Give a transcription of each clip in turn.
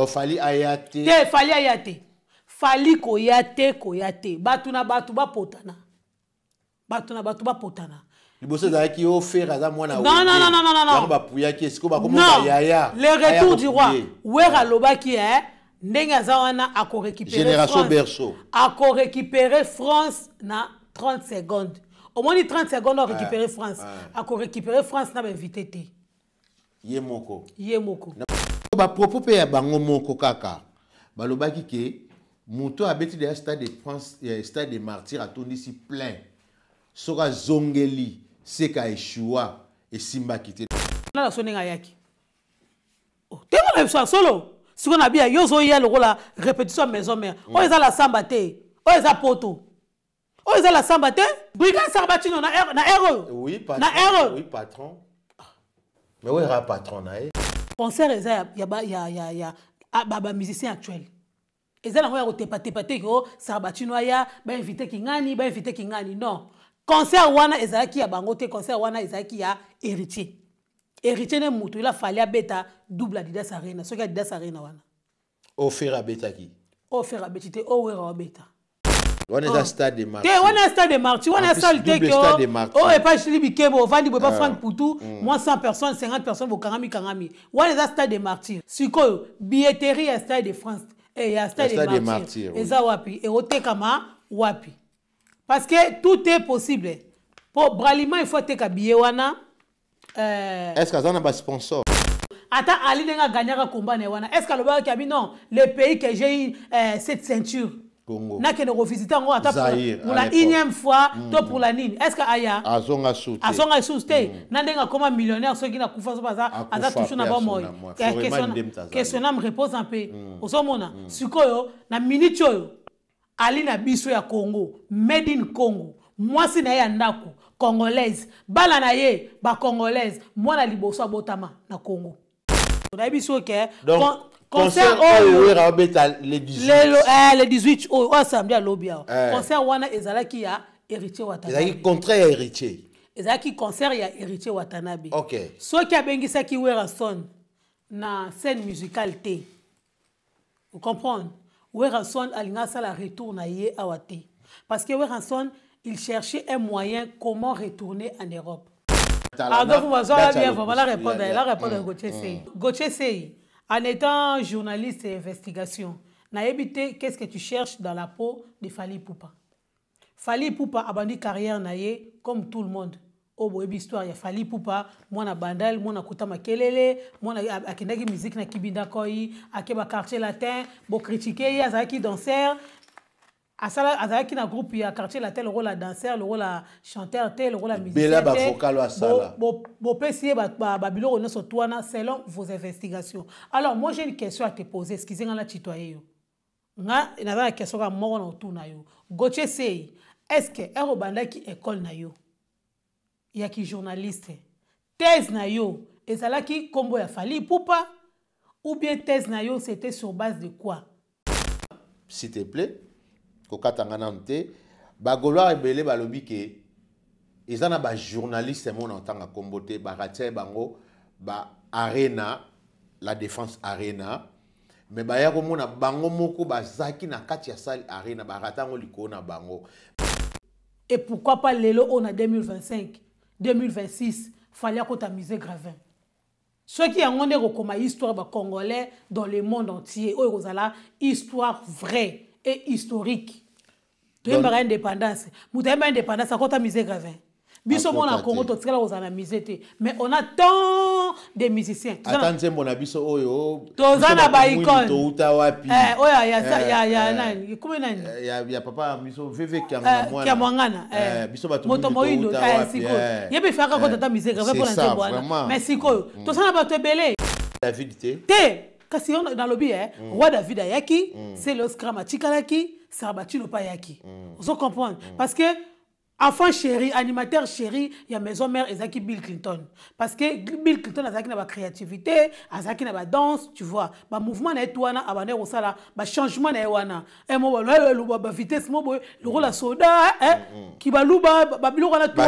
Fally aya te. Te, Fally aya te. Fally koya te, koya te. Bato na bato bapotana, bato na bato bapotana. Liboso ezalaki yo Ferre aza mwana. Non, non, non, non, non, non. Yango bapuyaki esiko bakoma bayaya. Le retour du roi. Wera alobaki eh ndenge aza wana, akorécupérer Génération Berceau. Akorécupérer France na 30 secondes. Omoni 30 secondes, akorécupérer France, akorécupérer France na bainvité te. Ye moko. Ye moko. Bapropos mpe ya bango moko kaka balobaki ke moto abeti deya Stade de France, Stade de Martyr atondisi plein, soki azongeli seka eshua esimbaki te. Nala so ndenge ayaki tengo na biso ya solo. Sikoyo na bia yo ozoya lokola répétition ya Maison Mère. Oyo eza la samba te, oyo eza poto, oyo eza la samba te. Brigade Sarbatino na air, na air oyo. Oui, patron. Na air oyo. Oui, patron, mais oyo era patron na ye. Concert eza ya bamusicien actuel, eza nango ya kotepatepa te ko Sarbatino aya, bainvite kingani, bainvite kingani. Non, concert wana ezalaki ya bango te. Concert wana ezalaki ya Héritier. Héritier ne mutu il a fallu abeta double Adidas Arena. Soki Adidas Arena wana Oyo Ferre abetaki. Oyo Ferre abeti te, oyo Wera abeta. Wana eza Stade de Martyr. Te, wana Stade de Martyr, wana salle te ke oyo epa Jili Bikebo ovandi boye, pa Frank Putu, moi 100 personnes, 50 personnes, bokangami kangami. Wana eza Stade de Martyr. Sikoyo billetterie ya Stade de France, ya Stade de Martyr eza wapi? Ekotekama wapi? Parce que tout est possible po Bralima, il faut ateka billet wana. Est ce que aza na basponsor? Ata Ali ndenge aganyaka komba na ye wana, est ce que alobaki abi non, le pays que j'ai eu cette ceinture, Congo, nakende kovisite yango ata pour la énième fois to pour la nini? Est ce que aya azonga su te? Azonga lisusu te. Na ndenge akoma millionnaire, soki nakufa, so aza aza toujours na bomoi, que son âme repose en paix. Ozomona sikoyo na minute oyo, Ali na biso ya Congo, made in Congo, mwasi na ye ya ndako congolaise, bana na ye bacongolaise, mwana liboso abotama na Congo. Nayebi so ke concert oyo Wera obeta le 18. Lelo le 18 oyo, oyo samedi alobi awa, concert wana ezalaki ya Héritier Watanabe. Ezalaki contrat ya Héritier. Ezalaki concert ya Héritier Watanabe. Ok. Soki abengisaki Werrason na scène musicale te, vous comprendre, Werrason alinga asala retour na ye awa te, parce que Werrason, il cherchait un moyen comment retourner en Europe. Ah, donc vous allez bien vraiment la répondre, la répondre. Gauthier Sey, Gauthier Sey, en étant journaliste et investigation, nayebi te qu'est-ce que tu cherches dans la peau de Fally Ipupa. Fally Ipupa abandi carrière na ye comme tout le monde. Oyo boyebi histoire ya Fally Ipupa, mwana Bandal, mwana kota makelele, mwana akendaki musique na Kibinda Koi, ake ba Quartier Latin, bocritique ye, azalaki danseur, asala azalaki na groupe ya Quartier Latin lokola danseur, lokola chanteur te, lokola musicien te. Bopesi ye babiloko nyonso tu wana selon vos investigations. Alors moi, j'ai une question à te poser. Excusez nga na tutoyer yo. Nga naza na question kaka moko na otuna yo, Gauthier Sey. Est ce que ere obandaki école na yo yaki journaliste, thèse na yo ezalaki nkombo ya Fally Ipupa, ou bien thèse na yo, c'était sur base de quoi? S'il te plaît, kokatanga nanu te. Bagaulois ebele balobi ke eza na bajournaliste mo na ntanga nkombo te, baratia bango ba Arena, La Défense Arena, mais baya komona bango moko bazaki na kati ya salle Arena, barata yango likolo na bango. Et pourquoi pas lelo oyo na 2025, 2026, Fally akota musée Gravin? Soki yango nde ekokoma histoire bacongolais dans le monde entier, oyo ekozala histoire vraie et historique. Toyembaka indépendance, moto ayemba indépendance akota musée Gravin? Biso mona Congo totikala kozala na musée te, mais on a tant de musiciens. Ata nzembo na biso oyo. Toza na baicone. Touta wapi? Oyo ya nani, komi nani? Ya papa biso VV. Kiamwangana. Biso bato moto moyindo sikoyo ye mpe faka kota ata musée Gravin mpona nzembo wana. Mais sikoyo toza na bato ebele. David te. Te, kasi yo nalobi roi David ayaki, Celeo Scram atikalaki, Sarbatino mpe ayaki. Ozo comprendre? Parce que enfant chéri, animateur chéri ya Maison Mère ezalaki Bill Clinton, parce que Bill Clinton azalaki na bacréativité, azalaki na badanse, tu vois, bamouvement na ye tu wana, abandaki kosala bachangement na ye wana, mo bavitesse mo boye lokola soda kibaluba, babiloko wana tu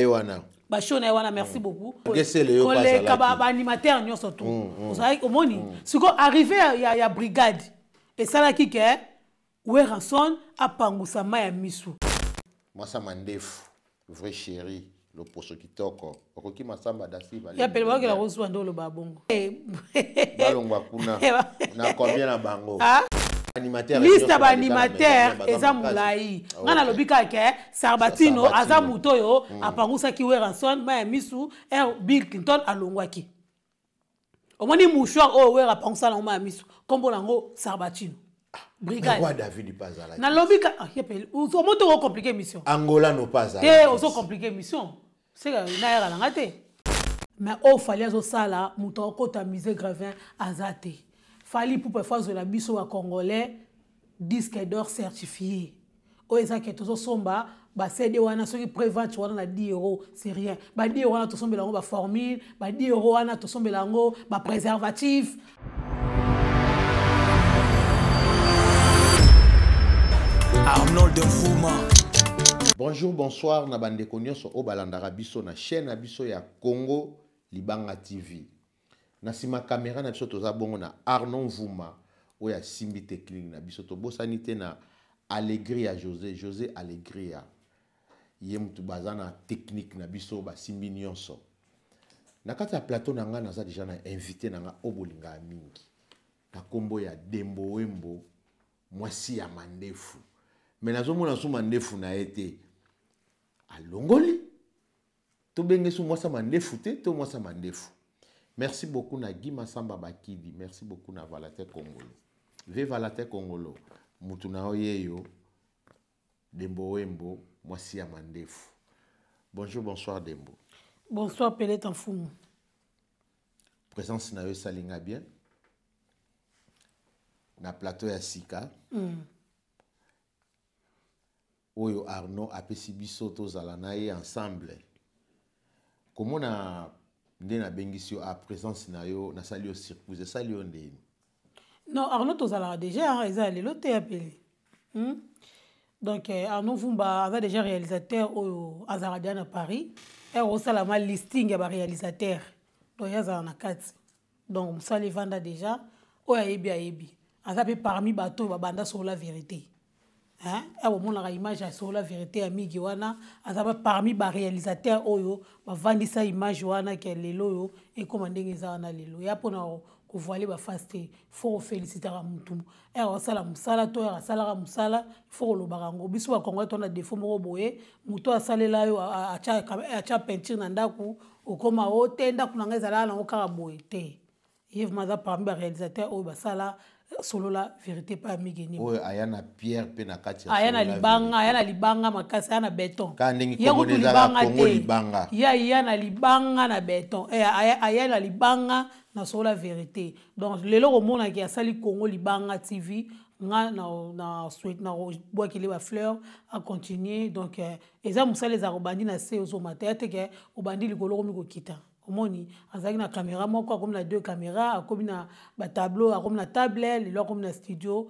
wana. Na. Bashow na ye wana, merci beaucoup. Koleka baanimateur nyonso tu ozalaki omoni. Sikoyo arrivé ya brigade esalaki ke Werrason apangusa mai ya misu. Mwasa mandefu, vrai chéri, loposo kitoko, okoki Masamba Dasiva. Ya pele bakokela kozwa nde oloba bongo. Balongwa kuna na combien na bango? Liste ya baanimateur eza molai. Ngai nalobi kaka ke Sarbatino aza moto oyo apangusaki Werrason mai ya misu. R Bill Clinton alongwaki, omoni mouchoir oyo Wera apangusa nango mai ya misu, nkombo nango Sarbatino. Brigade David Pazala. Nalobi ka omoni to ocompliquer émission. Angola no Pazala te, ozo compliquer émission seka nayaka nanga te. Mais oyo Fally azosala, moto akokota musée Grévin aza te. Fally Ipupa fo azwela biso bacongolais disque d'or certifié oyo eza ke tozosomba baCD wana. Soki prévente wana na 10 euro, c'est rien. Ba 10 euro wana tosombela yango baformule, ba 10 euro wana tosombela yango bapréservatif. Arnold Mfuma. Bonjour, bonsoir na bandeko nyonso oyo balandaka biso na chaîne na biso ya Congo Libanga TV. Na nsima caméra na biso toza bongo na Arnaud Mvuma oyo asimbi technique na biso. Tobosani te na Allegria José, José Allegria. Ye mutu baza na technique na biso, basimbi nyonso. Na kati ya plateau na nga naza déjà na invité na nga oyo bolingaka mingi. Na kombo ya Dembo Wembo, mwasi ya mandefu. Mais nazomona su mandefu na ye te. Alongoli tobenge su mwasi ya mandefu te to mwasi ya mandefu. Merci beaucoup na Guy Masamba Bakidi, merci beaucoup na Valate Kongolo ve Valate Kongolo, mutu na yo yeyo Dembo Wembo, mwasi ya mandefu. Bonjour, bonsoir Dembo. Bonsoir Peleta Mfumu. Présence na yo esalinga bien na plateau ya sika oyo Arnaud apesi biso tozala na ye ensemble. Komona nde nabengisi yo a présence na yo, nasali yo surprise, esali yo ndeni? Non, Arnaud tozalaka déjà, eza ya lelo te ya pele, Donc Arnaud Vumba aza déjà réalisateur oyo azalaka déjà na Paris. Ere osalama listing ya baréalisateur, donc ye azala na kati. Donc mosala evanda déjà, oyo ayebi ayebi. Aza mpe parmi bato oyo babanda Solo la Vérité. Awa omonaka image ya Solo la Vérité ya migi wana, aza pa parmi baréalisateur oyo bavandisa image wana ke lelo oyo ekóma ndenge eza wana lelo. Ya mpona kovoiler baface te, fo kofélicitaka mutu ere asala mosala to ere asalaka mosala, fo kolobaka yango. Biso bakongolais tona défaut moko boye: moto asalela yo, atya peinture na ndako, okóma o te, ndako na ngai ezalaka nango kaka boye te. Ye vraiment aza parmi baréalisateur oyo basala Solola Vérité pa ya migeni. Oyo aya na pierre mpe na kati. Aya na libanga, aya na libanga makasi, aya na béton. Kaka ndenge komona ezaka Kongo Libanga. Ye aya na libanga na béton, aya na libanga na Solola Vérité. Donc lelo komonaki asali Congo Libanga TV, nga na souhaite na bwakeli bafleur, acontinue. Donc eza mosala ezala kobandi na se, ozomata ya teke obandi likolo, komi kokita. Omoni azalaki na caméra moko, akomi na deux caméra, akomi na batableau, akomi na table, lelo akomi na studio.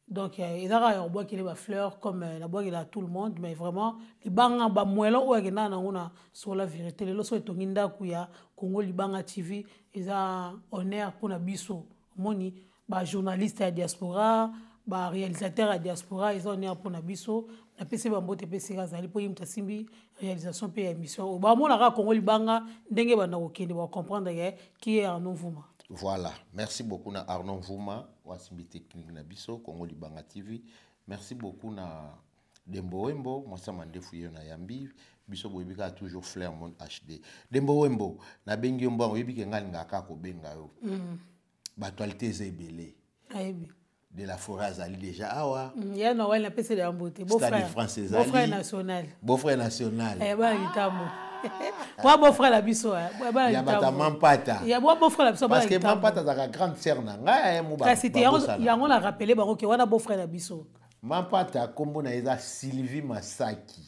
Donc eza kaka ya kobwakeli bafleur comme nabwakela tout le monde. Mais vraiment libanga bamwelo oyo akendaka nango na Solola Vérité, lelo so etongi ndako ya Congo Libanga TV, eza honneur mpona biso. Omoni bajournaliste ya diaspora, baréalisateur ya diaspora, eza honneur mpona biso. Napesi bambote mpe esika azali, mpo ye moto asimbi réalisation mpe ya émission oyo. Bamonaka Congo Libanga ndenge banda kokende, bacomprendre ke qui est Arnaud Mvuma. Voilà, merci beaucoup na Arnaud Mvuma wasimbi technique na biso Congo Libanga TV. Merci beaucoup na Dembo Wembo, mwasa mandefu, ye na yambi biso. Boyebi kaka toujours Flair Monde HD. Dembo Wembo, nabengi yo mbwango, oyebi ke ngai alingaka kaka kobenga yo. Baactualité eza ebele. Ayebi. De la Forêt azali déjà awa. Ya Noël, napeseli yango te. Stade de France ezali. Beau-frère national. Beau-frère national. Bana litambo bwa beau-frère na biso. Ya bato ya Mampata. Ya bwa beau-frère na biso. Parce que Mampata azalaka grande sœur na ngai. Kasi te, yango na rappele bango ke wana beau-frère na biso. Mampata, nkombo na ye eza Sylvie Masaki.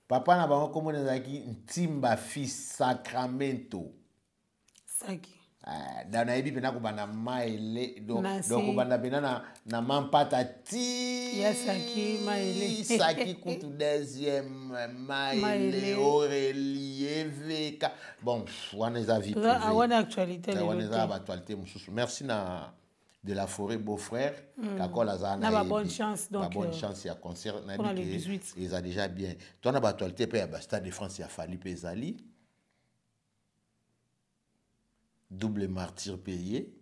Papa na bango nkombo na ezalaki Ntimba fils Sacramento. Saki. Ah, da nayebi mpena kobanda maele donc kobanda mpena na, na mampata ti ya saki maele saki kutu deuxième maele aurélie eveka bon wana eza vie privée wana actualité wana eza baactualité mosusu. Merci na de la forêt beau frère. Kakol aza na ba bonne chance donc ba bonne chance ya concert na bi eza déjà bien. To na baactualité mpe ya bastade de France ya Fally mpe ezali double martyr payé,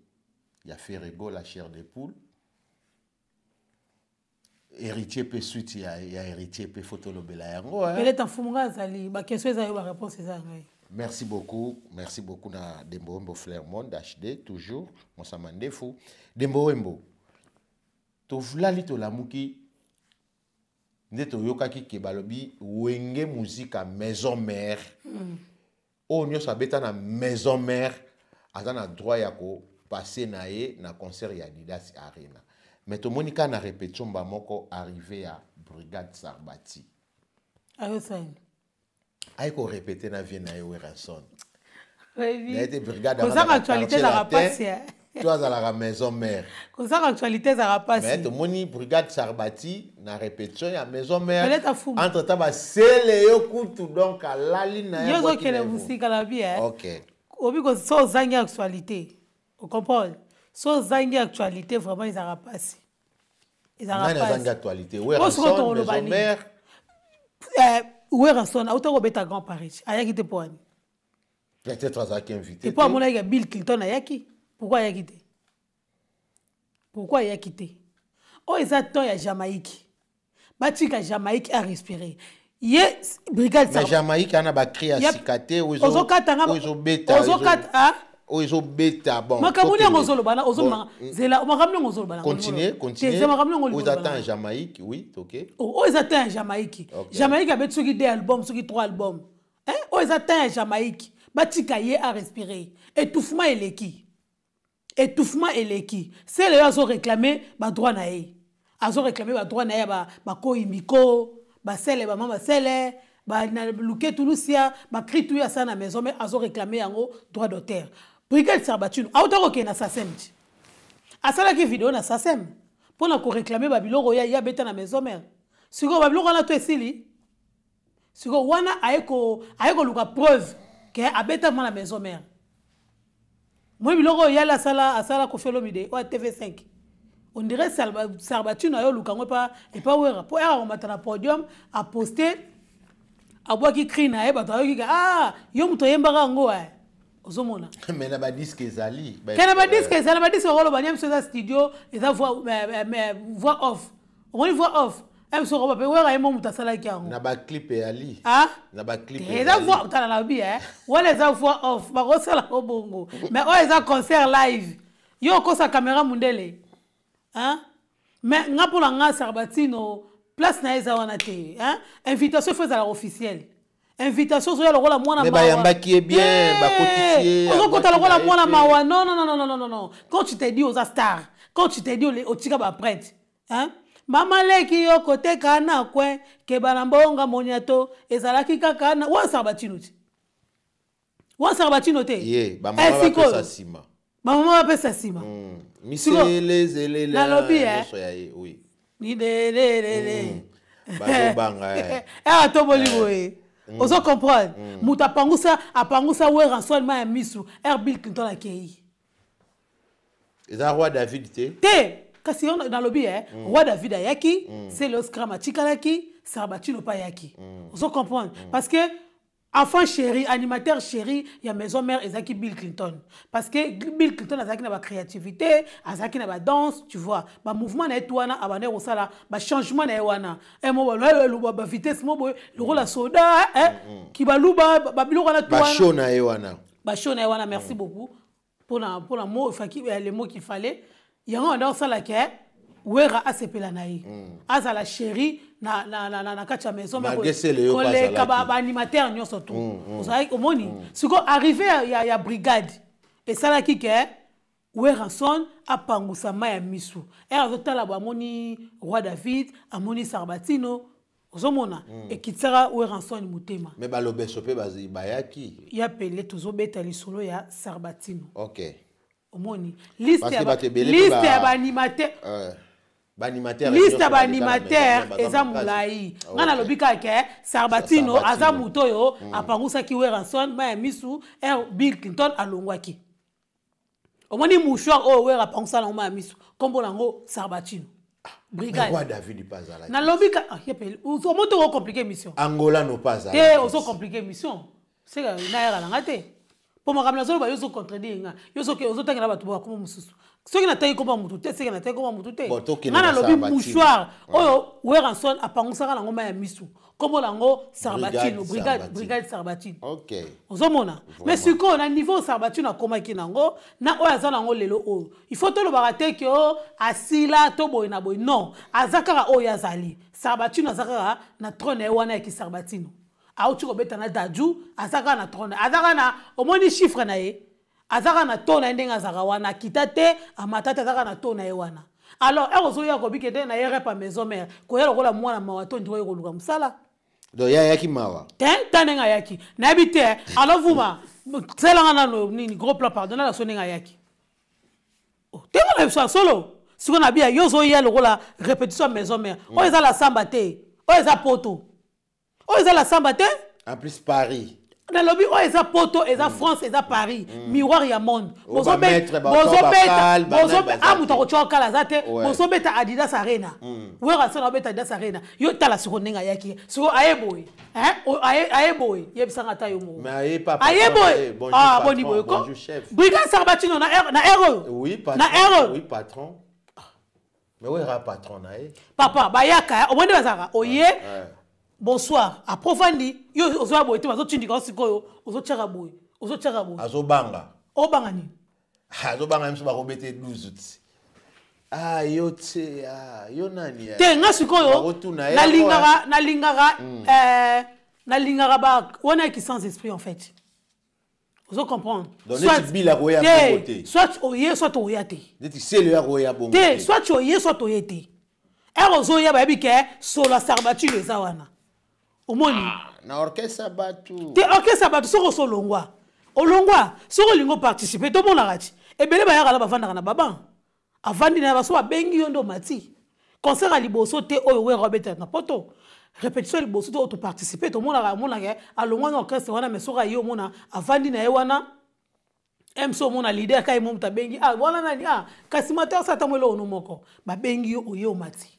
il y a Ferrego, la chair de poule. Héritier pe suite, il y a héritier pe photo lobela yango. Peut-être mfumu azali, ba question eza yo ba réponse eza ngai. Merci beaucoup na Dembo Wembo Flair Monde HD toujours, Mosama Ndefu. Dembo Wembo. To vlali to lamuki nde toyokaki ke balobi Wenge Musica maison mère. Oyo nyonso abeta na maison mère aza na droit ya kopasser na ye na concert ya Adidas Arena. Mais tomoni kaka na répétition mba moko arrivé ya Brigade Sarbati. Ayosani. Aye korépéter na vie na ye Werrason. Na ye te brigade. Kozanga actualité ezalaka pasi. To azalaka maison mère. Kozanga actualité ezalaka pasi. Mais tomoni Brigade Sarbati na répétition ya maison mère. Entre temps basele yo kutu donc alali na ye. Yo ozokende mosika na bi. OK. Obi so ozangi actualité, ocomprendre, so ozangi actualité vraiment ezalaka pasi. Ezalaka pasi actualité Werrason maison mère. Werrason auta kobeta Grand Paris, ayaki te po wani. Peut-être azalaki invité. Mpo amonaki Bill Clinton ayaki. Pourquoi ayaki te? Pourquoi ayaki te? Oyo eza temps ya Jamaïque, batika Jamaïque arespirer. Ye brigade. Mais Jamaïque ana bacri ya sika te. Ozokatanga. Ezobeta. Ozokata. Oyo ezobeta. Bon. Makambo nini yango ozoloba na ozomaka zela makambo nini ozoloba? Continue, continue. Makambo nini? Oyo eza temps ya Jamaïque, oui, ok. Oyo eza temps ya Jamaïque. Jamaïque abeti soki deux album, soki trois album. Oyo eza temps ya Jamaïque, batika ye arespirer. Étouffement eleki, étouffement eleki. Sele oyo azoréclame badroit na ye, azoréclame badroit na ye ya bakoyimiko basele bama basele luketu lusia bakritu oyo asala na maison, mais azoréclame yango droit d'auteur. Brigade Sarbatino auta kokende na Sacem ti asalaki video na Sacem mpona koréclame babiloko oyo ye abeta na maison mère. Sikoyo babiloko wana to esili. Sikoyo wana aye koluka preuve ke abeta ma na maison mère. Moi biloko oyo yala asala, asala Koffi Olomide oyo TV5, on dirait Sarbatino ayo oluka yango epa Wera mpo aka komata na podium, aposte, abwaki cri na ye, bato ayoki ka ah yo moto oyembaka yango e ozomona. Mais na badisque ezali. Ke na badisque ezali, na badisque bakoloba nia biso eza studio, eza voix off. Omoni voix off biso koba mpe Wera ye mo moto asalaki yango. Na baclip eyali. Na baclip. Eza voix, tala na bi wana eza voix off, bakosala ngo bongo. Mais oyo eza concert live, yo okosa caméra mundele. Mais nga mpona nga Sarbatino place na ye eza wana te. Invitation fo ezalaka officielle. Invitation ozoya lokola mwana. Mais bayambaki ye bien, bakotisi ye. Ozokota lokola mwana mawa. Non, non, non, non, non, non, non. Quand tu t'es dit oza star, quand tu t'es dit otika baempreinte, hein? Mama leki yo koteka na kwe keba na mbonga moniato ezalaki kaka na wana Sarbatino ti wana Sarbatino te. Ye bamama bapesa nsima. Bamama bapesa nsima. Miselezelele. Nalobi. Nyonso ya ye, oui. Nidelelele. Bazobanga. Atoboli boye, ozo comprendre. Moto apangusa, apangusa Werrason ma ya misu air Bill Clinton akei. Eza roi David te. Te, kasi yo nalobi roi David ayaki, Celeo Scram atikalaki, Sarbatino mpe ayaki. Ozo comprendre, parce que enfant chéri, animateur chéri ya maison mère ezalaki Bill Clinton, parce que Bill Clinton azalaki na bacréativité, azalaki na badanse, tu vois, bamouvement na ye tu wana abandaki kosala bachangement na ye wana mo bavitesse mo boye lokola soda kibaluba babiloko wana tu wana. Bashow na ye wana. Bashow na ye wana. Merci beaucoup mpona mot efaki, le mot qu'il fallait. Yango banda kosala ke Wera asepela na ye, azala chéri na kati ya maison koleka baanimateur nyonso tu. Ozalaki omoni sikoyo arrivé ya brigade esalaki ke Werrason apangusa mai ya misu ere azotala bo amoni roi David, amoni Sarbatino. Ozomona, ekitisaka Werrason motema. Mais balobeso mpe bayaki. Ya pele, tozobeta lisolo ya Sarbatino. Omoni liste Parce ya que bato ebele mpe liste ya baanimateur. Baanimateur liste ya nyonso baleka na baanimateur maison, baza eza makasi. molai. Ngai nalobi kaka ke Sarbatino Sarbatino. aza moto oyo apangusaki Werrason mai ya misu. R Bill Clinton alongwaki. Omoni mouchoir oyo Wera apangusa nango mai ya misu, nkombo nango Sarbatino. Mais Brigade. Roi David mpe azalaki. Nalobi ka ah, ye pele omoni to ocompliquer mission. Angola no mpe Te. azalaki. Ozocompliquer mission, seka nayaka nanga te, mpo makambo nazoloba, yo ozocontredire nga, yo ozotangela bato bakoma mosusu. Soki natangi komba motu te, seke natangi komba motu te. Bon, tokende Nga na nalobi Sarbatino. mouchoir oyo Werrason apangusaka nango mai ya misu, nkombo nango Sarbatino. Brigade. Brigade. Sarbatino. Brigade Sarbatino. Ozomona, mais sikoyo na niveau Sarbatino akomaki nango na oyo aza nango lelo oyo, il faut tolobaka te ke o asila to boye na boye. Non, aza kaka oyo azali. Sarbatino aza kaka na trône ye wana ya kisarbatino. Auti kobeta na Daju, aza kaka na trône, aza kaka na, omoni chiffre na ye, aza kaka na to na ye ndenge azalaka wana, akita te, amata te, aza kaka na to na ye wana. Alors ere ozoya kobike te na ye rep ya maison mère, koya lokola mwana mawa to ndiko oyo koluka mosala. Donc ye ayaki mawa. Te, ta ndenge ayaki, nayebi te. Alors vuma selanga nano nini, gros plan, pardon, nala so ndenge ayaki. Oh, te, ngo na biso ya solo sikoyo na bia, yo ozoya lokola répétition ya maison mère. Oyo eza la samba te, oyo eza poto, oyo eza la samba te. En plus Paris. Nalobi oyo eza poto, eza France, eza Paris, miroir ya monde. Oyo bamaître, bakal, banani baza A moto te. akotia okala aza te. Bozobeta Adidas Arena, Werrason abeta Adidas Arena. Yo tala sikoyo ndenge ayaki, sikoyo aye boye. Hein? Aye boye, yebisanga ata yo moko. Mais aye pas Aye patron, boye. aye, bonjour Ah, patron, boni boye ko. bonjour chef. Brigade Sarbatino na R, na R oyo. Oui patron. Na R oyo. Oui patron, mais oyo patron na ye. Papa, bayaka, omoni bazalaka oye. Bonsoir, aprofandi yo ozoya boye te, bazotindika yo sikoyo, ozotiaka boye, ozotiaka boye. Azobanga. Obanga nini? Azobanga ye mosu bakobete 12 ti, ah yo te, ah yo nani eh? Te, nga sikoyo Bakotuna ye. Nalingaka ba wana yaki sans esprit en fait, ozo comprendre? Donc, neti Bill akoya bongo te. Soit oye, soit oya te. Neti selo ya koya bongo. Te, soit oye, soit oye te. Ere ozoya, bayebi ke solo ya Sarbatino eza wana, omoni? Na orchestre bato. Te, orchestre bato, soki osolongwa, olongwa. Soki olingi oparticipe, tomonaka ti ebele bayaka na bavandaka na baban, avandi na baso, babengi yo nde omati. Concert ya liboso te oyo Wera obetela na poto, répétition ya liboso te oyo toparticipe, tomonaka, omonaka alongwa na orchestre wana, mais soki aye, omona avandi na ye wana. Mso omona leader kai mo moto abengi, ah wana nani, ah kasi mate asala ntango eloko no moko, babengi yo, oye, omati.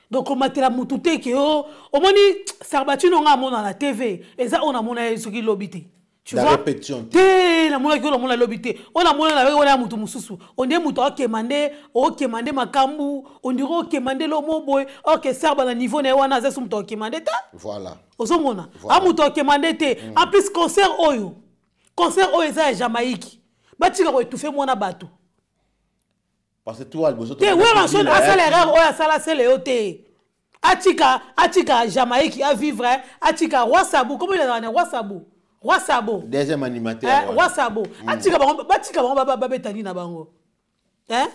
Donc omatela motu te ke o omoni Sarbatino. Nga amona na TV, eza oyo namona ye soki lobi te. Tu Na vois? répétition te. Te, namonaki oyo namona lobi te, oyo namona na wana ya motu mosusu. Ondie moto akema nde, okema nde makambo, ondire okema nde lomo boye. Ok, Sarba na niveau na ye wana aza so moto akema nde te. Ozomona? A moto akema nde te. En plus concert oyo eza ya Jamaïque, batika koétouffer mwana bato. Parce que toi liboso Te, Werrason asala erreur oyo asala sele yo te. Atika Jamaïque avivre, atika Roi Sabu, comment il azala na Roi Sabu, Roi Sabo. Deuxième animateur. Eh, wana. Roi Sabo, atika bango, batika bango babeta nini na bango. Eh?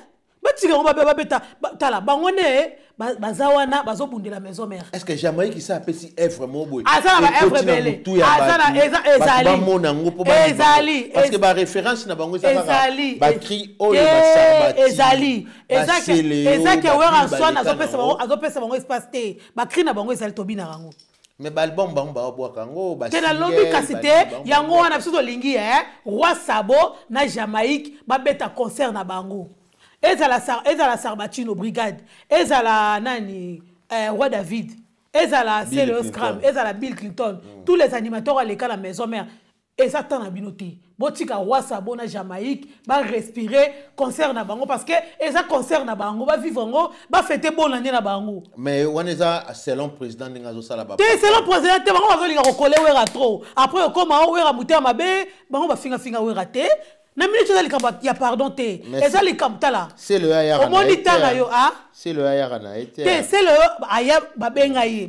Batika bango babeta. Tala bango nde baza wana, bazobundela maison mère. Est ce que Jamaïque sa apesi œuvre mo boye? Aza na ba œuvre Ekoti na ebele. mutu ya Aza na bato, ezali. bato bamona yango mpo bandima Ezali. bango. Parce que baréférence na bango eza kaka Ezali. bacri oyo Te, basarbati. Ezali Baseleo, eza ke babili Werrason baleka azopesa nango. bango, azopesa bango espace te. Bacri na bango ezali, tobinaka yango. Mais baalbum bango baobwaka yango. Te, nalobi kasi te yango wana biso tolingi Roi Sabo na Jamaïque babeta concert na bango. Ezala Sarbatino Brigade, ezala nani, Roi David, ezala Bill Celeo Clinton. Scram, ezala Bill Clinton, tous les animateurs aleka na maison mère, eza temps na bino te. Botika Roi Sabo na Jamaïque barespire concert na bango, parce que eza concert na bango, bavivre yango, bafete bona nde na bango. Mais wana eza selon président ndenge azosala Te, selon président te. Bango bazolinga kokole Wera trop. Après okoma o Wera motema mabe, bango bafingafinga Wera te. Na minute eza likambo ya pardon te. Merci. Eza likambo, tala. Selo ayaka na Omoni ye te. tanga yo a Selo ayaka na ye te. Te, sele oyo aya, babenga ye,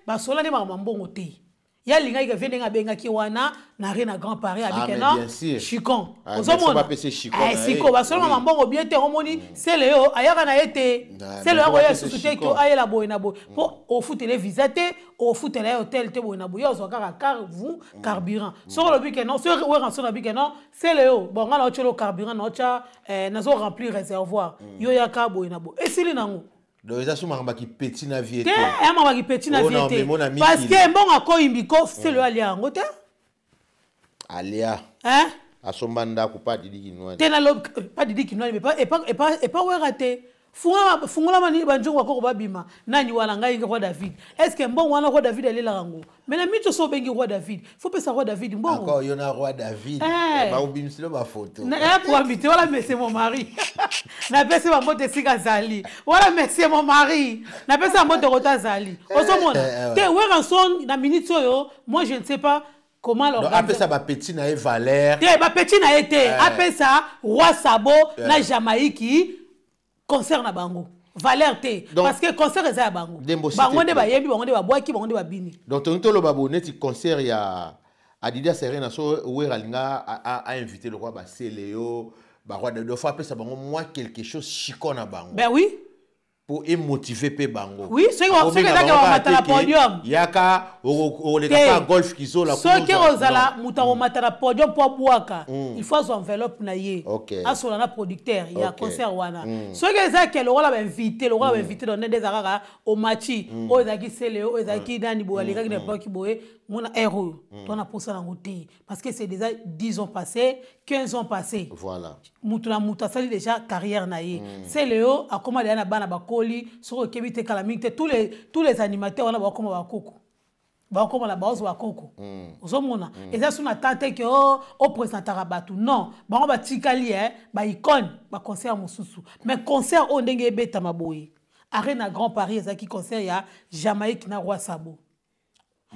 basolani makambo ya mbongo te. Ye alingaki ke vie ndenge abengaki wana na Arena Grand Paris Ah, abike mais non bien sûr. Chicon. Ah, Ozomona mais faut bapesa Chicon na ye. Siko basoloma mambongo bien te, omoni sele yo ayaka na ye te. Ah, Sele mais oyo faut akoya bapesa lisusu te Chicon. ke ayela boye na boye mpo ofutele visa te, ofutela ye hotel te, boye na boye, ye ozwa kaka car vous carburant. Soki olobi ke non, soki Werrason alobi ke non, sele yo bon, nga naotyela carburant, naotya nazo remplir réservoir, yo yaka boye na boye, esili nango. Donc eza so makambo ya kipeti na vie te te. Eyamaka kipeti na Oh, vie non, te mais mon ami, parce il- que mbongo akoyimbi ko sele oyo alia yango te. Alia. Hein? Asomba ndako pa Didi Kinwani. Te, nalobi pa Didi Kinwani, mais epa Wera te. Fungola mani banjongo bakoko babima nani wana. Ngai Roi David, est ce que mbongo wana Roi David alelaka yango? Mais na mito so obengi Roi David, faut pesa Roi David mbongo. Encore yo na Roi David. Eh. Bakobimisilo bafoto. Nayakwambi te wana. Monsieur mon mari, napesi bambote esika azali wana. Monsieur mon mari, napesi bambote kota azali. Ozomona te Werrason na minute oyo, moi je ne sais pas comment Donc l'organiser. apesa bapeti na ye valeur. Te, bapeti na ye te, apesa Roi Sabo na Jamaïque concert na bango valeur te, Donc, parce que concert eza ya bango. Dembo, s'il Bango te nde plaît. bayembi, bango nde babwaki, bango nde babini. Donc tongi toloba boye, neti concert ya Adidas Arena, so Wera alinga ainvité lokwa basele yo baroi David, faut apesa bango mwa quelque chose chiko na bango Ben oui. mpo emotive mpe bango. Oui, soki ezaki bamata na podium. Yaka oleka Te. pa golf kizola. Soki ozala moto akomata na podium mpo abwaka, il faut azwa enveloppe na ye, asola na producteur ya concert wana. Soki eza ke lokola bainvité, lokola bainvité, donc nde eza kaka omachi oyo ezalaki sele, oyo ezalaki nani boye, alekaki na epoki boye, mona aire oyo to na posa nango te, parce que c'est déjà 10 ans passé, 15 ans passé. Voilà. Mutu na mutu asali déjà carrière na ye. Sele oyo akóma deya na bana bakoli. Soki okebi te, kala mingi te, tous les animateurs wana bakóma bakoko, bakóma na baozwa bakoko. Ozomona eza so na temps te ke oprésentaka bato. Non, bango batikali baicone baconcert mosusu. Mais concert oyo ndenge ebetama boye, Arena Grand Paris, ezalaki concert ya Jamaïque na Roi Sabo.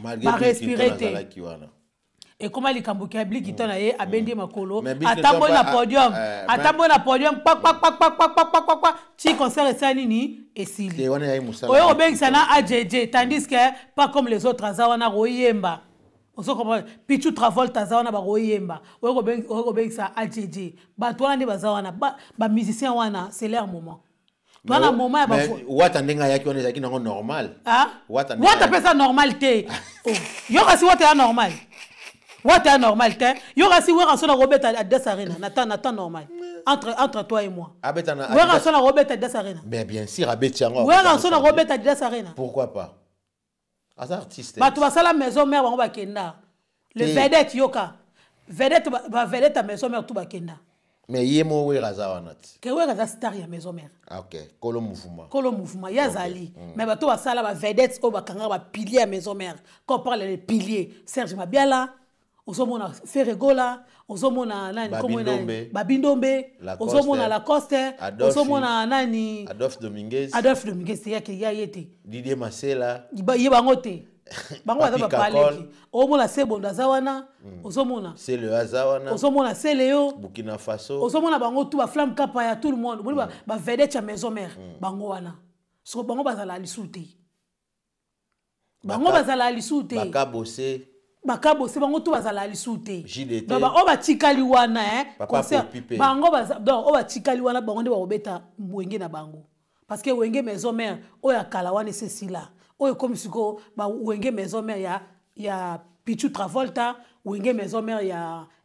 Malgré Barespire Bill Clinton te. azalaki wana. Ekóma likambo ke Bill na ye abendi ye makolo. Mais Bill Atamboli Clinton na podium, atamboli na podium kpakpakpakpakpakpakpakpa ti concert esala nini, esili. Te, wana yayi mosala. Oyo kobengisa na AJJ, tandis que pas comme les autres aza wana koyemba. Ozo comprendre? Pichu Travolta aza wana bakoyemba. Oyo kobengisa AJJ, bato wana nde baza wana, bamusicien wana, c'est leur moment. Toa na moment ya Mais Wata ndenge ayaki wana ezalaki nango normal. Ah? Wata ndenge Wata mpe eza normal te. Oh. Yo kasi Wata ya normal, Wata ya normal te. Yo kasi Werrason akobeta Adidas Arena na temps normal, entre toi et moi? Abeta na Werrason akobeta Adidas Arena? Mais bien sûr, abeti yango. Werrason akobeta Adidas Arena? Pourquoi pas? Aza artiste. Bato basala Maison Mère, bango bakenda le Te. vedette, yoka vedette, bavedette ya Maison Mère tu bakenda. Mais ye mo Wera aza wana ti. Ke Wera aza star ya Maison Mère. Ah, ok, kolo mouvement. Kolo mouvement, ye azali. Mais bato basala bavedette oyo bakangaka bapilier ya Maison Mère, quand on parle les piliers, Serge Mabiala, ozomona Ferre Gola, ozomona nani? Babi Kombo nani? Ndombe. Babi Ndombe. Lacoste. Ozomona Lacoste. Adolphe. Ozomona nani? Adolphe Dominguez. Adolphe Dominguez te, yake ya ye te. Didier Masela. Ye bango te, bango baza Papi bapaleki. Kakol. Ozomona Sebondo aza wana, ozomona Sele aza wana. Ozomona Sele yo. Burkina Faso. Ozomona bango tu, baflamme kapa ya tout le monde, omoni bavedette ya Maison Mère, bango wana. So bango bazala lisu te, bango bazala lisu te. Bakabose. Bakabose, bango tu bazala lisu te. JDT. Donc oyo batikali wana, Papa concert, Popi pe. Bango baza, donc oyo batikali wana, bango nde bakobeta Wenge na bango, parce que Wenge Maison Mère oyo ya kala wana esesila. Oyo ekomi sikoyo ba Wenge Maison Mère ya Pichu Travolta, Wenge Maison Mère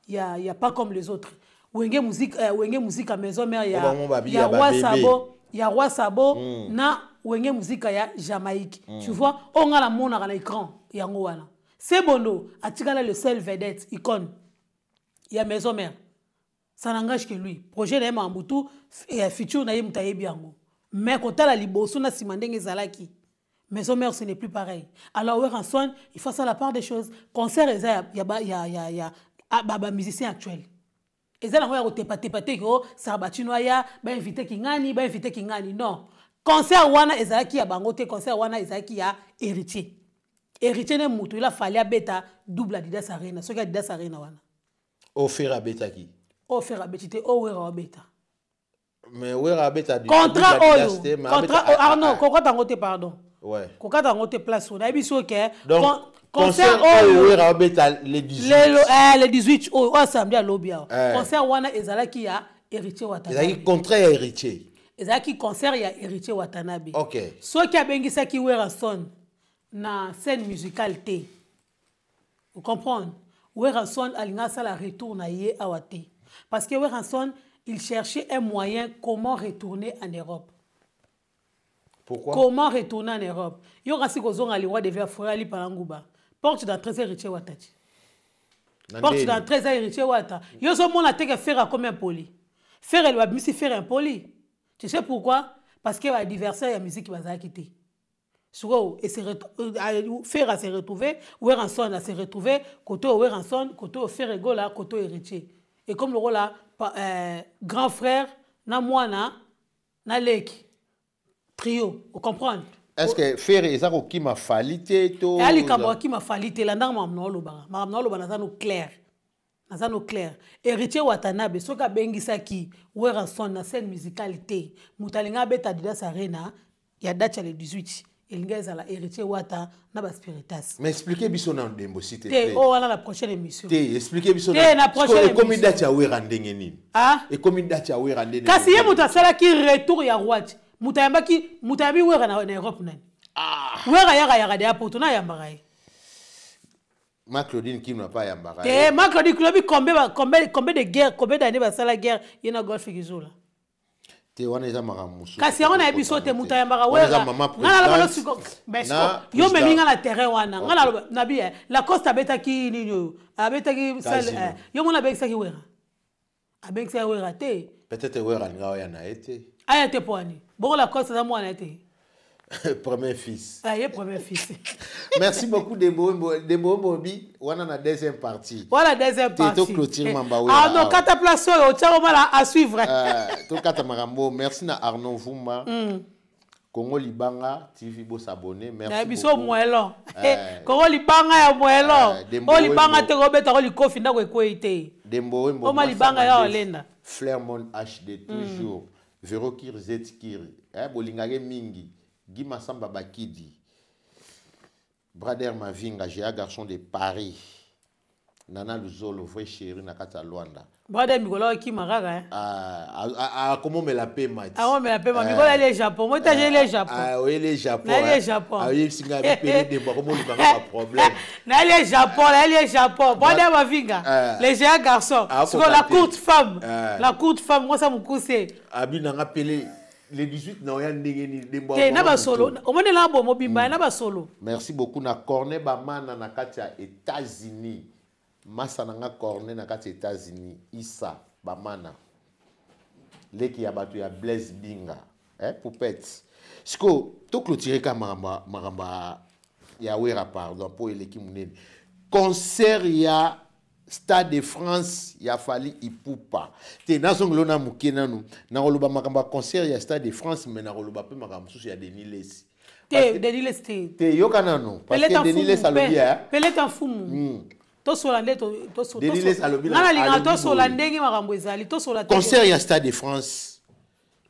ya pas comme les autres, Wenge musique, Wenge musique ya Maison Mère Oyo bango babi ya ya Roi babebe. Sabo, ya Roi Sabo na Wenge musique ya Jamaïque. Tu vois, oyo nga namonaka na écran, yango wana. Sebondo atikala le seul vedette icône ya Maison Mère. Ça n'engage que lui. Projet na ye, makambo tu futur na ye, moto ayebi yango. Mais kotala liboso na nsima ndenge ezalaki Maison Mère, ce n'est plus pareil. Alors Werrason, il faut ça, la part des choses. Concert eza ya bamusicien actuel, eza nango ya kotepatepa te ke o Sarbatino aya, bainvite kingani, bainvite kingani. Non, concert wana ezalaki ya bango te. Concert wana ezalaki ya Héritier. Héritier ne moto il a fallu abeta double Adidas Arena. Soki Adidas Arena wana Ofer abetaki. Oyo Ferre abeti te, oyo Wera abeta. Mais Wera abeta Contrat double oyo Adidas te, mais contrat abeta Arnaud, kokata yango te, pardon. Ouais. Kokata yango te. Place oyo nayebi soki Donc, Concert oyo Wera abeta le 18. Lelo le 18 oyo oyo samedi alobi awa. Concert wana ezalaki ya Héritier Watanabe. Ezalaki contrat ya Héritier. Ezalaki concert ya Héritier Watanabe. OK. Soki abengisaki Werrason na scène musicale te. Vous comprenez? Werrason alinga sala retour na ye awa te. Parce que Werrason, il cherchait un moyen comment retourner en Europe. Pourquoi? Comment retourner en Europe? Yo kasi kozonga le roi devait foyer ali palanguba. Porte d'entrée c'est Héritier Watati. Porte d'entrée c'est Héritier Wata. Yo so mona te que faire comme un poli. Faire le babimisi faire un poli. Tu sais pourquoi? Parce que l'adversaire ya musique bazala quitté. Siko et se faire se retrouver, Werrason a se retrouver côté Werrason, côté Ferre Gola, côté Héritier. Et comme le rôle là grand frère na mwana na leki. Trio, vous comprenez? Est-ce que Ferre eza kokima Fally te to Ali kambo akima Fally te la ndanga mamno loba. Mamno loba naza no clair. Naza no clair. Héritier Watanabe soka bengisaki Werrason na scène musicalité. Mutalinga beta Adidas Arena ya date le 18. Elinga ezala Héritier Wata na ba spiritas. Mais expliquez biso na ndembo s'il te plaît. Te oh wana la prochaine émission. Te expliquez biso na prochaine émission. Ekomi date ya Wera ndenge nini? Ah? Ekomi date ya Wera ndenge. Kasi ye mutu asalaki retour ya Rwanda. Mutayambaki mutayambi Wera na Europe nani? Ah. Wera yaka yaka de apoto na yambaka ye. Ma Claudine qui n'a pas yambaka. Te ma Claudine Kilobi combien de guerre, combien d'années basala guerre ye na Golf Gizola. Te wana eza makambo mosusu. Kasi yango nayebi so te moto ayambaka Wera. Nga naloba no siko, mais siko, yo memi nga na terrain wana. Nga naloba nabi Lacoste abetaki nini oyo? Abetaki sale, yo mona abekisaki Wera. Abekisaki Wera te. Peut-être Wera alinga oya na ye te. Aya te po ani. Bongo Lacoste aza mwana ye te. Premier fils. Ah, ye premier fils. Merci beaucoup Dembo Dembo Bobi. Wana na deuxième partie. Voilà deuxième partie. To clôture mamba wera. Ah non, kata place oyo tiako mala à suivre. To kata makambo. Merci na Arnaud Vuma. Congo Libanga TV bo s'abonner. Merci. Na biso moelo. Congo Libanga ya moelo. O Libanga te ko beta ko likofi ndako ekoite. Dembo Wembo. O ma Libanga ya olenda. Flermont HD toujours. Vero Kir Z Kir. Eh bolingake mingi. Guy Massamba Bakidi, Brader Mavinga, j'ai un garçon de Paris. Nana Luzolo, vrai chéri, Nakata Luanda. Brader Mikola qui m'a hein? Ah, comment me la paix, Mati? Ah, me la paix, Mikola, il est Japon. Moi, j'ai les Japon. Ah, oui, les Japon. Il est Japon. Ah, oui, si vous avez payé des bois, comment vous avez un problème? Il est Japon, il est Japon. Brader Mavinga, les géants garçons. La courte femme. La courte femme, moi, ça me pousse. Abi n'a appelé. Les 18 na ya ndenge ni dembo. Te na ba solo. Omone la bo mobimba na ba solo. Merci beaucoup na Corne Bamana na kati ya États-Unis. Massa na nga Corne na kati ya États-Unis. Issa Bamana. Leki ya bato ya Blaise Binga, hein poupette. Siko to clôturer ka maramba maramba ya Wera pardon po eleki munene. Concert ya Stade de France ya Fally Ipupa. Te nazongelo na muke nanu na koloba makambo ya concert ya Stade de France mais na koloba pe makambo mosusu ya Denis Lessi. Te Denis Lessi te. Te yoka nanu parce que Denis Lessi alobi hein. Peleta mfumu. To sola nde to sola. Denis Lessi alobi na linga to sola ndenge makambo ezali to sola. Concert ya Stade de France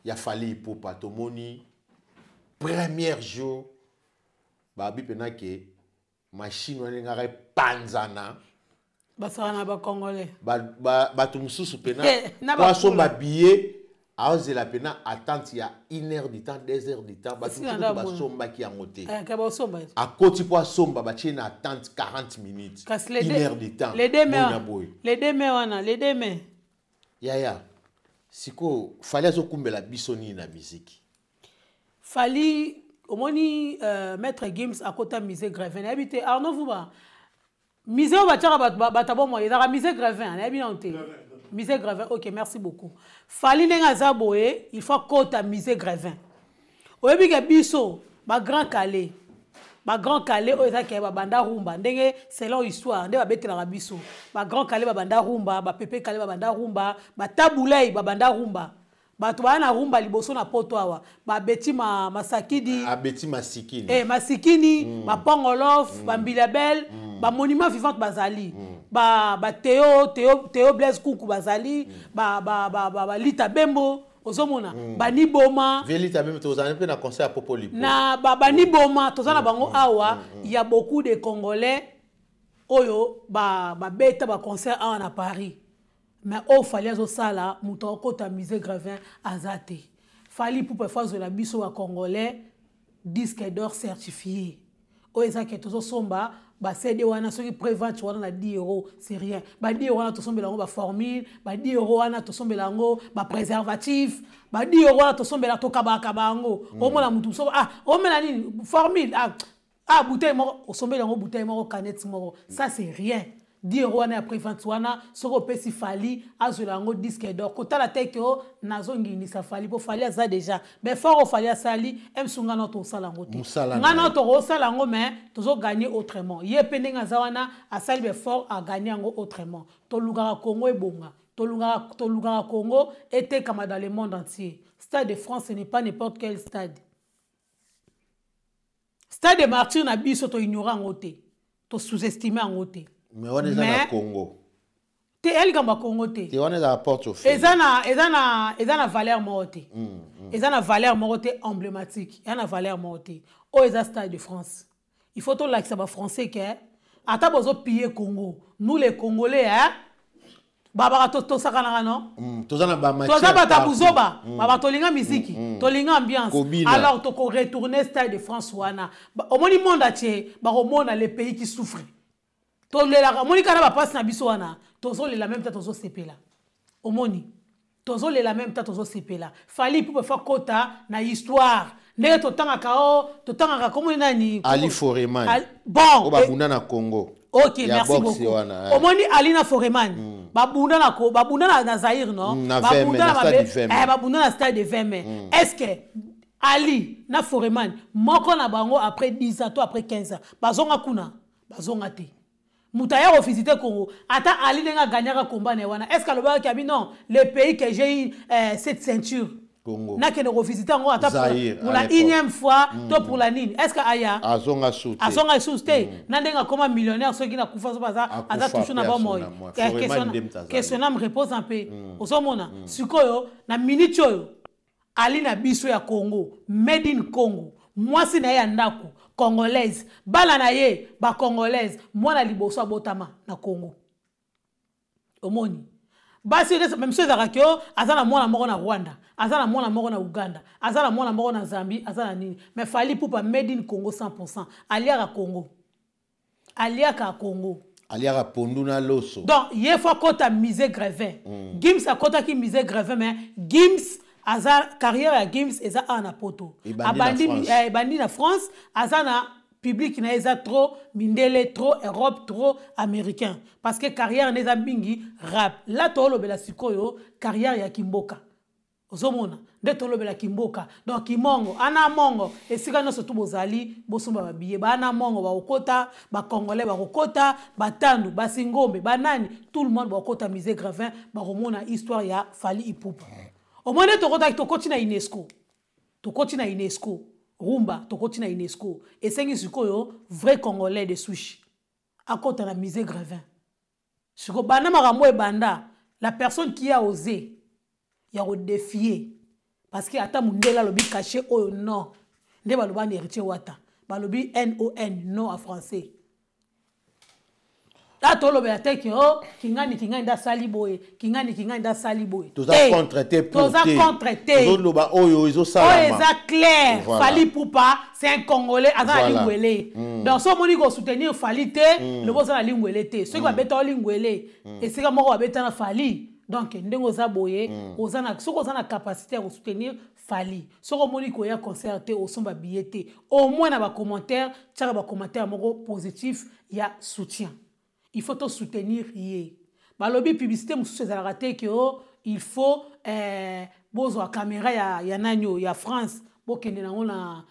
ya Fally Ipupa tomoni premier jour ba bi pena ke machine wana ngaka panzana. Basana ba congolais. Ba ba bato mususu pena. Kwa somba billet aozela pena attente ya 1 heure du temps, 2 heures du temps, bato mususu ba somba ki yango te. Eh ka ba somba. A koti po somba ba tie na attente 40 minutes. 1 heure du temps. Les deux mains. Les deux mains wana, les deux mains. Ya ya. Siko Fally azokumbela biso ni na musique. Fally omoni Maître Gims akota musée Grévin. Habité Arnaud Vouba. Musée oyo batiaka bato ya bomoi, ezalaka musée Grévin, nayebi nanu te. Musée Grévin, ok, merci beaucoup. Fally ndenge aza boye, il faut kota musée Grévin. Oyebi ke biso, ba grand calé, ba grand calé oyo ezalaka ya ba banda rumba, ndenge selon histoire, nde babetelaka biso. Ba grand calé ba banda rumba, ba pepe calé ba banda rumba, ba tabulei ba banda rumba. Bato baya na rumba liboso na poto awa. Ba beti masakidi. A beti masikini. Eh, masikini, ba pongolof, ba mbilabel, ba monument vivant bazali. Ba Théo, Théo, Théo Blaise Kunku bazali, ba, ba, ba, ba, ba Lita Bembo, ozomona. Ba Niboma. Ve Lita Bembo, tozana pe na concert ya Popolipo. Na, ba, ba Niboma, tozana bango awa, il y a beaucoup de Congolais. Oyo babeta ba baconcert awa na Paris, mais oyo Fally azosala, moto akokota musée Grévin aza te. Fally Ipupa faut azwela biso bacongolais disque d'or certifié. Oyo eza ke tozosomba baCD wana, soki prévente wana na 10 euro, c'est rien. Ba 10 euro wana, tosombela yango baformule. Ba 10 euro wana, tosombela yango bapréservatif. Ba 10 euro wana, tosombela, tokabakaba yango. Omona mutu mosusu, ah, omela nini? Formule, ah, bouteille moko, osombeli yango bouteille moko, canette moko, ça c'est rien. 10 euro wana ya prévente wana, soki opesi Fally, azwela yango disque d'or. Kotala te ke o nazongindisa Fally, mpo Fally aza déjà baeffort oyo Fally asali. Msu nga na tosala yango te, nga na tokosala yango, mais tozogagner autrement. Ye mpe ndenge aza wana, asali baeffort, agagner yango autrement. Tolukaka Congo ebonga, tolukaka Congo etekama dans le monde entier. Stade de France, ce n'est pas n'importe quel stade. Stade de Martyr na biso, toignore yango te, tosous-estime yango te. Mais wana eza na Congo. Te, eya likambo ya Congo te. Te, wana ezala porte. Eza na valeur moko te. Eza na valeur moko te emblématique, eza na valeur moko te. Oyo eza Stade de France. Il faut tolakisa bafrançais ke ata bozopiller Congo, nous les Congolais, hein, babaka tosakanaka non. Toza na toza bato ya buzoba. Baba tolinga misiki, tolinga ambiance. Alors tokoretourne Stade de France wana. Omoni monde entier bakomona le pays qui souffre. Tolelaka, omoni kaka na bapasi na biso wana, tozolela même ta tozosepela. Omoni, tozolela même ta tozosepela. Fally Ipupa faut kota na histoire ndenge totangaka o totangaka komoni nani? Ali Foreman. Bon. Oyo babunda na Congo. Ok, merci beaucoup. Wana, omoni Ali na Foreman, babunda na babunda na Zaire, non? Na babunda na stade. Babunda na stade de 20 mai. Est ce que Ali na Foreman, moko na bango, après 10 ans to après 15 ans, bazonga kuna? Bazonga te. Moto aya kovisite Congo, ata Ali ndenge aganyaka combat na ye wana, est ce que alobaki abi non, le pays que j'ai eu cette ceinture, Congo, nakende kovisite yango ata pour la énième fois to pour la nini? Est ce que aya Azonga su te. Azonga lisusu te. Na ndenge akoma millionnaire, soki nakufa, so baza aza toujours na bomoi, que son âme repose en paix. Ozomona sikoyo na minute oyo, Ali na biso ya Congo, made in Congo, mwasi na ye ya ndako congolaise, bana na ye bacongolaise, mwana liboso abotama na Congo. Omoni basi même so ezalaka ke o aza na mwana moko na Rwanda, aza na mwana moko na Uganda, aza na mwana moko na Zambie, aza na nini, mais Fally Ipupa made in Congo 100. Aliaka Congo, aliaka Congo. Aliaka pondu na loso. Donc ye faut akɔta musée Grévin. Gims akɔtaki musée Grévin, mais Gims aza, carrière ya Gims eza awa na Poto. Ebandi na France, aza na public na ye eza trop mindele, trop Europe, trop américain, parce que carrière na eza mingi rap. La toolobela sikoyo carrière ya kimboka. Ozomona nde tolobelaki mboka. Donc kimongo ana mongo, esika nyonso tu bozali, bosomba babillet. Bana mongo bakokota, bacongolais bakokota, batandu, basingombe, banani, tout le monde bakokota musée Grévin, bakomona histoire ya Fally Ipupa. Omoni nde tokotaki, tokoti na UNESCO, tokoti na UNESCO rumba, tokoti na UNESCO. Esengi sikoyo vrai Congolais de souche akota na musée Grévin. Sikoyo banda makambo ebanda, la personne qui a osé ya kodéfier, parce que ata mondele alobi cachet oyo non, nde baloba na Héritier Wata, balobi non, non en français. Ta tolobela te ke o kingani kingani nde asali boye, kingani kingani nde asali boye. Toza contre te. Toza contre te. Tozoloba oyo ezosalama. Oyo eza clair. Fally Ipupa, c'est un Congolais, aza na lingwele. Donc so omoni kosoutenir Fally te, lobo oza na lingwele te. Soki babeta o lingwele esika moko babeta na Fally, donc ndenge oza boye, oza na, soki oza na capacité ya kosoutenir Fally, soki omoni koya concert te, osomba billet te, au moins na bacommentaire, tiaka bacommentaire moko positif ya soutien. Il faut tosoutenir ye. Balobi publicité mosusu ezalaka te ke o il faut bozwa caméra ya nani oyo ya France, bokende nango na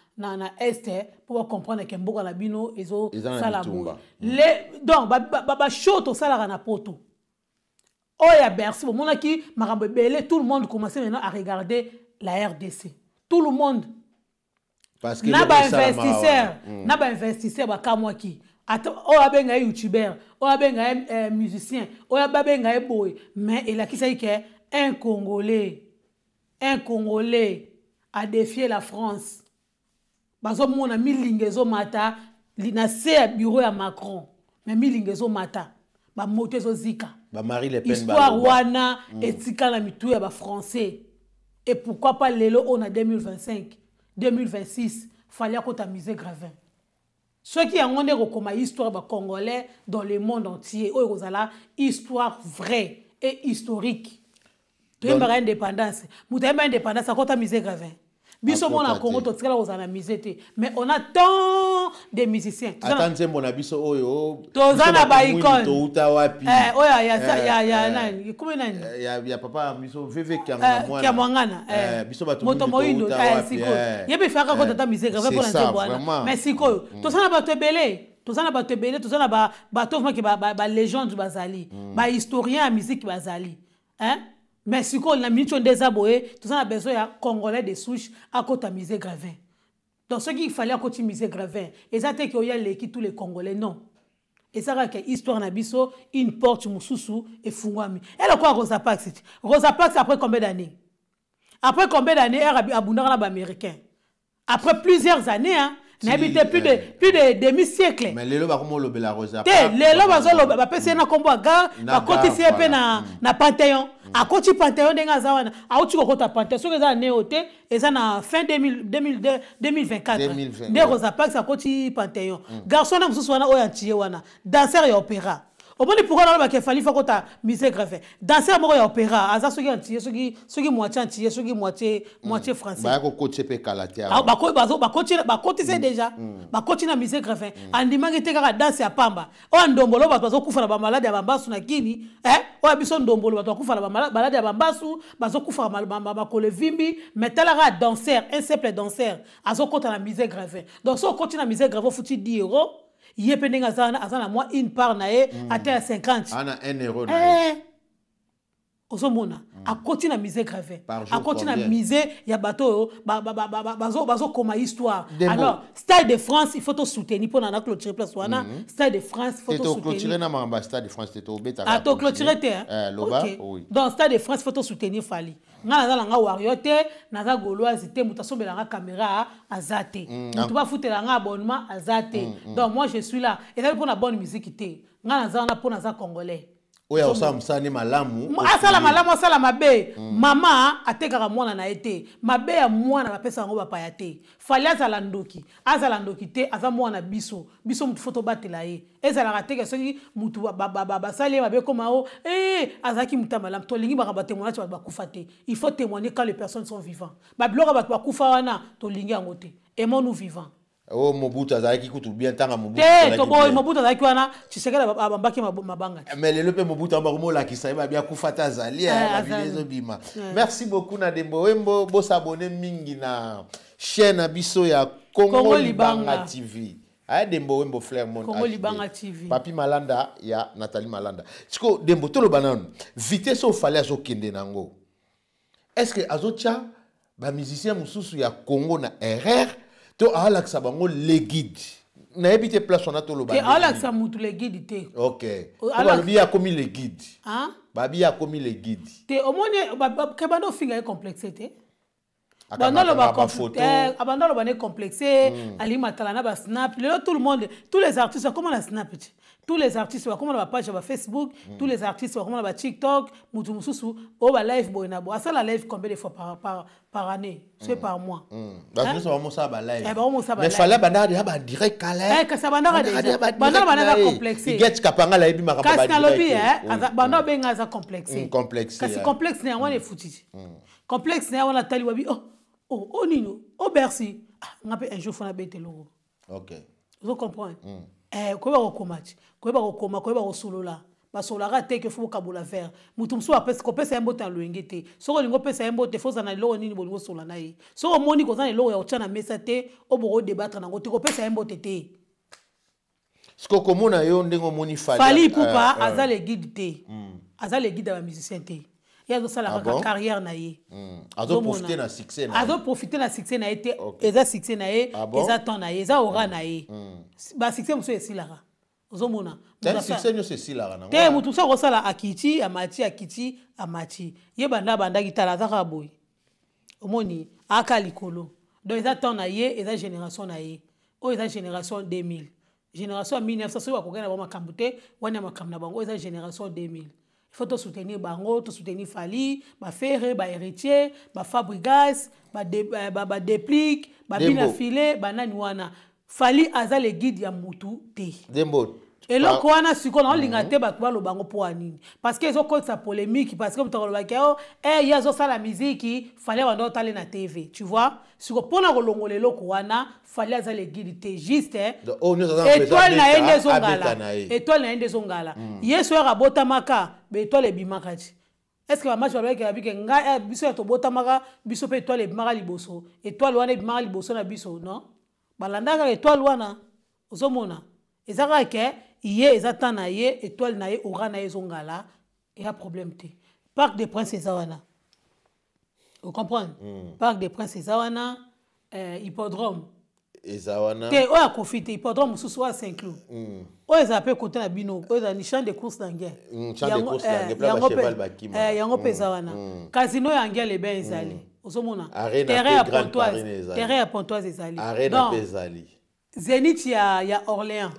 est mpo bacomprendre ke mboka na bino ezosala boye. Donc bashow tosalaka na Poto oyo ya Bercy, bomonaki makambo ebele. Tout le monde commençait maintenant à regarder la RDC, tout le monde. Parce que na bainvestisseur, na bainvestisseur bakamwaki. Ata oyo abenga ye youtubeur, oyo abenga ye musicien, oyo babenga ye boye, mais elakisaki ke un Congolais, un Congolais a défié la France. Bazomona milinga ezomata na se ya bureau ya Macron. Mais milinga ezomata, bamoto ezozika. Ba-Marie Le Pen. Histoire Baloba. wana etika na mitu ya bafrançais. Et pourquoi pas lelo oyo na 2025, 2026, Fally akota musée Gravin? Soki yango nde ekokoma histoire bacongolais dans le monde entier, oyo ekozala histoire vraie et historique. Toyembaka indépendance, moto ayemba indépendance akota musée Gravin? Biso mona Akota Congo te. Totikala kozala na musée te, mais on a tant de musiciens. Ata nzembo na biso oyo Toza biso na bato ba mwindu icône. Touta wapi? Oyo ya Eh, nani, komi nani? Ya papa biso VV Kiamwangana. Kiamwangana. Biso bato moto mwindu moyindo. touta wapi? Sikoyo ye mpe faka kota ata musée Gravin C'est mpona ça, nzembo wana. vraiment. Mais sikoyo toza na bato ebele, toza na bato ebele, toza na bato vraiment ke balégende bazali, bahistorien ya musique bazali, hein? Mais sikoyo na miniti oyo nde eza boye, toza na besoin ya Congolais de souche akota musée Gravin. Donc soki Fally akoti musée Gravin, eza te ke oyo aleki tous les Congolais, non, eza kaka histoire na biso, une porte mosusu efungwami. Eloko Rosa Parks ti, Rosa Parks, après combien d'années, après combien d'années ere abundaka na baaméricain? Après plusieurs années, hein, nayebi te, plus de demi siècle. Mais lelo bakoma olobela Rosa Te. Parks. Lelo bazoloba, bapesi ye na nkombo ya gare. Na Bakotisi ye gare, mpe na Panthéon. Akoti Panthéon ndenge aza wana, auti kokota Panthéon. Soki eza na neo te, eza na fin 2000 2024. 2020, Nde Rosa Parks akoti Panthéon. Garçon na mosusu wana oyo antie wana, danseur ya opéra. Omoni pourquoi nalobaka Fally fa kota musée Gravin? Danseur moko ya opéra aza, soki antie, soki moitié antie, soki moitié français. Baya kokotisa mpe kala te Ah, awa. Bakotisi déjà, bakoti na musée Gravin. Andimaki te kaka danse ya pamba oyo ndombolo. Bato bazokufa na bamaladi ya bambasu na kini, eh? Oyo biso ndombolo, bato bakufa na bamaladi ya bambasu, bazokufa makolo evimbi. Mais tala kaka danseur, un simple danseur azokota na musée Gravin. Donc so okoti na musée Gravin, ofuti 10 euro. Ye mpe ndenge aza wana, aza na mwa une part na ye, ata ya 50. Ana 1 euro na ye. Eh, ozomona akoti na musée Gravin. Par jour, Akoti na combien? musée ya bato oyo bazokoma histoire. Dembo. Alors Stade de France, il faut tosoutenir mpona na clôturer place wana. Stade de France, il faut Te toclôturer tosoutenir. Na makambo ya Stade de France te, tobetaka. Ah, toclôturer te, hein? Eh, loba. Ok. Oui. Donc Stade de France, faut tosoutenir Fally. Nga naza nanga warrior te, naza gauloise te, moto asombelanga caméra aza te, moto bafutelanga abonnement aza te. Donc moi je suis là, ezali mpona bonne musique te. Nga naza wana mpo naza Congolais. Oyo akosala mosala ne malamu. Asala malamu, asala mabe, mama atekaka mwana na ye te. Mabe ya mwana bapesa yango bapaya te. Fally azala ndoki, azala ndoki te, aza mwana biso. Biso mutu fo tobatela ye. Ezalaka teke soki mutu basali ye mabe, koma o eh, azalaki mutu ya malamu. Tolingi makambo ya témoignage, bato bakufa te. Il faut témoigner quand les personnes sont vivants. Babiloko ya bato bakufa wana, tolingi yango te. Aimons nous vivants. Oyo Mobutu azalaki kutu bien, ntanga Mobutu Te. azalaki Toboyi. bien. Mobutu azalaki wana, Tshisekedi abambaki mabanga te. Mais lelo mpe Mobutu yango bakomolakisa ye, babi akufa te, azali. Eh, Bavideo azali. ezobima. Merci beaucoup na Dembo Wembo. Bosabone mingi na chaîne na biso ya Congo Congo Libanga Libanga. TV, aya Dembo Wembo Flairmont Congo HD. Libanga TV. Papi Malanda ya Nathalie Malanda. Siko Dembo, toloba nanu vitesse oyo Fally azokende nango, est ce que azotia bamusicien mosusu ya Congo na erreur to alakisa bango le guide? Nayebi te place wana toloba Te. ndenge nini. Alakisa mutu le guide te. Ok. Oh, Po balobi ye akomi le guide. Hein? Babi ye akomi le guide. Te, omoni ke banda ofinga ye complexe te. Akangaka bafoto. Abanda oloba ne complexe, alingi matala na basnap. Lelo tout le monde, tous les artistes bakoma na snap ti, tous les artistes bakoma na bapage ya bafacebook, tous les artistes bakoma na batiktok. Mutu mosusu oyo balive boye na boye, asala live combien de fois par année, soit par mois? Bato nyonso bamosala balive. Eh, bamosala Mais balive. Fally abandaka deya badirect kala. Eh, kasi abandaka déjà. Bandaka banda aza complexe. Get Kapanga ayebi makambo. Kasi nalobi badirect. banda obenga aza complexe. Complexe, Kasi complexe na yango wana efuti ti. Complexe na yango wana, atali wabi oh, oh nini o Bercy. Ah, nga mpe un jour fo nabeta eloko. Ozo comprendre? Eh, koyeba kokoma ti, koyeba kokoma, koyeba kosolola, basololaka te ke fo bokabola verre. Motu mosusu kopesa ye mbote na loyenge te. Soki olingi opesa ye mbote, fo ozala na eloko nini bolingi osola na ye. Soki omoni koza na eloko ya kotia na mesa te, oyo bokodébattre nango te, kopesa ye mbote te. Siko komona yo ndenge omoni Fally. Fally Ipupa aza le guide te, aza le guide ya bamusicien te. Ye azosala Ah kaka bon? carrière na ye. Azoprofite na succès na ye. Azoprofite na succès na ye te. Eza succès na ye. Ah bon? Eza temps na ye, eza aura na ye. Basuccès mosusu esilaka, ozomona. Te, Moto succès nyonso esilaka nango. Te, motu mosusu akosala, akiti, amati, akiti, amati. Ye banda abandaki, tala, aza kaka boye, omoni aka likolo. Donc eza temps na ye, eza génération na ye oyo, eza génération 2000. Génération ya 1900, soki bakokani na bango makambo te, wana ya makambo na bango eza génération 2000. Il faut tosoutenir bango, tosoutenir Fally, baFerre, baHéritier, baFabregas, baDeplick, babina file, banani wana. Fally aza le guide ya mutu te. Dembo. Eloko wana sikoyo naolinga te bato baloba yango. Mpo ya nini? Parce que ezokotisa polémique, parce que moto akolobaki o e ye azosala miziki, Fally abanda otale na TV, tu vois. Siko mpona kolongola eloko wana, Fally aza le guide te, juste étoile na ye nde ezongala, étoile na ye nde ezongala. Ye so yaka abotamaka, baétoile ebimaka ti. Est ce que bamatch balobaki babike ngai biso ya tobotamaka, biso mpe étoile ebimaka liboso, étoile wana ebimaka liboso na biso? Non, balandaka étoile wana. Ozomona, eza kaka ke ye eza temps na ye, étoile na ye, aura na ye ezongala, eya problème te. Parc des Princes eza wana, ocomprendre? Parc des Princes eza wana, hippodrome Eza wana. Te, oyo akofi te, hippodrome mosusu oyo Saint-Cloud, oyo ezala mpe kote na bino, oyo ezala ni champ de course d'Anguin. Yango mpe eza wana. Casino ya Anguin-les-Bains ezali, ozomona, terrain ya Pontoise, terrain ya Pontoise ezali. Arena mpe ezali. Zénith ya Orléans,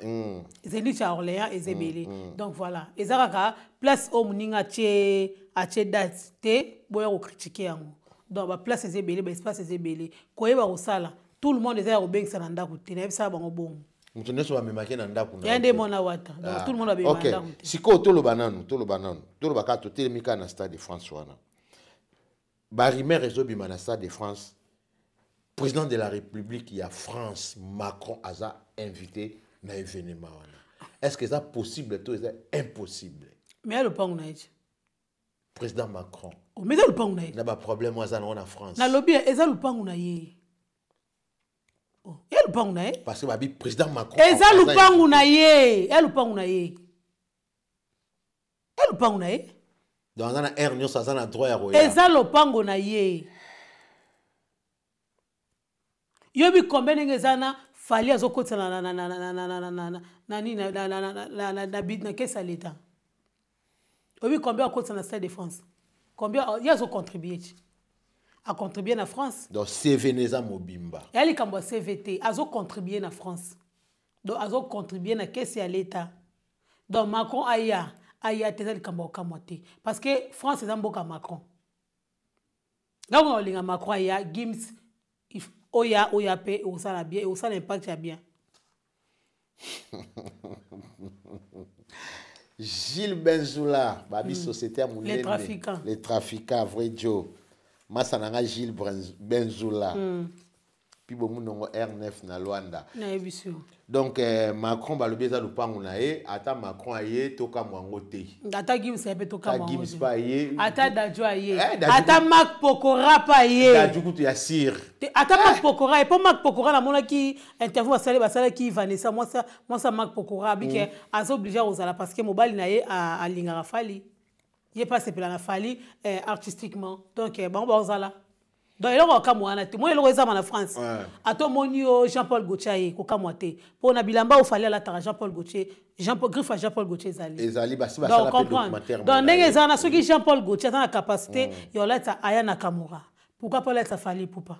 Zénith ya Orléans eza ebele. Donc voilà, eza kaka place oyo moninga atie date te, boya kocritiquer yango. Donc baplace eza ebele, baespace eza ebele, koyeba kosala. Tout le monde eza ya kobengisa na ndako te, nayebisaka bango bongo. Moto nyonso bamemaki na ndako. Ya nde mona wata. Donc tout le monde abema na ndako te. Sikoyo toloba nanu, toloba nanu, toloba kaka, totelemi kaka na Stade de France wana. Barumeur ezobima na Stade de France, président de la République ya France, Macron, aza invité na événement wana. Est ce que eza possible to eza impossible? Mais ya lopango na ye ti. Président Macron. Mais eza lopango na ye. Na baproblème oyo aza nango na France. Nalobi eza lopango na ye. Oh, ya lopango na ye. Parce que babi président Macron. Eza lopango na ye, ya lopango na ye, ya lopango na ye. Donc aza na aire nyonso, aza na droit ya koya. Eza lopango na ye. Yobi kombe ndenge eza na Fally azokotisa na caisse ya l'État. Oyebi combien akotisa na Stade de France? Combien ye azocontribue ti acontribue na France? Donc CV eza mobimba. Eya likambo ya CV te, azocontribue na France, donc azocontribue na caisse ya l'État. Donc Macron aya, aya te, eza likambo ya kokamwa te, parce que France eza mboka Macron. Ntango na olinga Macron aya, Gims oya, oya mpe ekosala bien, ekosala impact ya bien. Gilles Benzoula, babi société ya monene. Les trafiquants. Les trafiquants, vrai Joe. Masa na nga Gilles Benzoula. Puis bomunongo R9 na Luanda. Nayebi so. Donc Macron, balobi eza lupango na ye, ata Macron aye, tokamwa yango te. Ata Gims aye mpe, tokamwa. Ata Gims pa aye. Ata Dadju aye. Ata Marc Pokora pa aye. Dadju kutu ya sire. Ata Marc Pokora ye, mpo Marc Pokora, namonaki interview basali, basalaki Vanessa, mwasa Marc Pokora, abike aza obligé kozala parce que mobali na ye alingaka Fally, ye mpe asepela na Fally artistiquement. Donc bango bazala. Donc eloko kokamwa wana te. Moi, eloko ezama na France, ata omoni yo Jean Paul Gaultier aye, kokamwa te, mpo na bilamba oyo Fally alataka, Jean Paul Gaultier, Jean Paul, griffe ya Jean Paul Gaultier ezali. Ezali, basi basala mpe documentaire. Donc ndenge eza wana, soki Jean Paul Gaultier aza na capacité ya olata Aya Nakamura, pourquoi pas olatisa Fally Ipupa?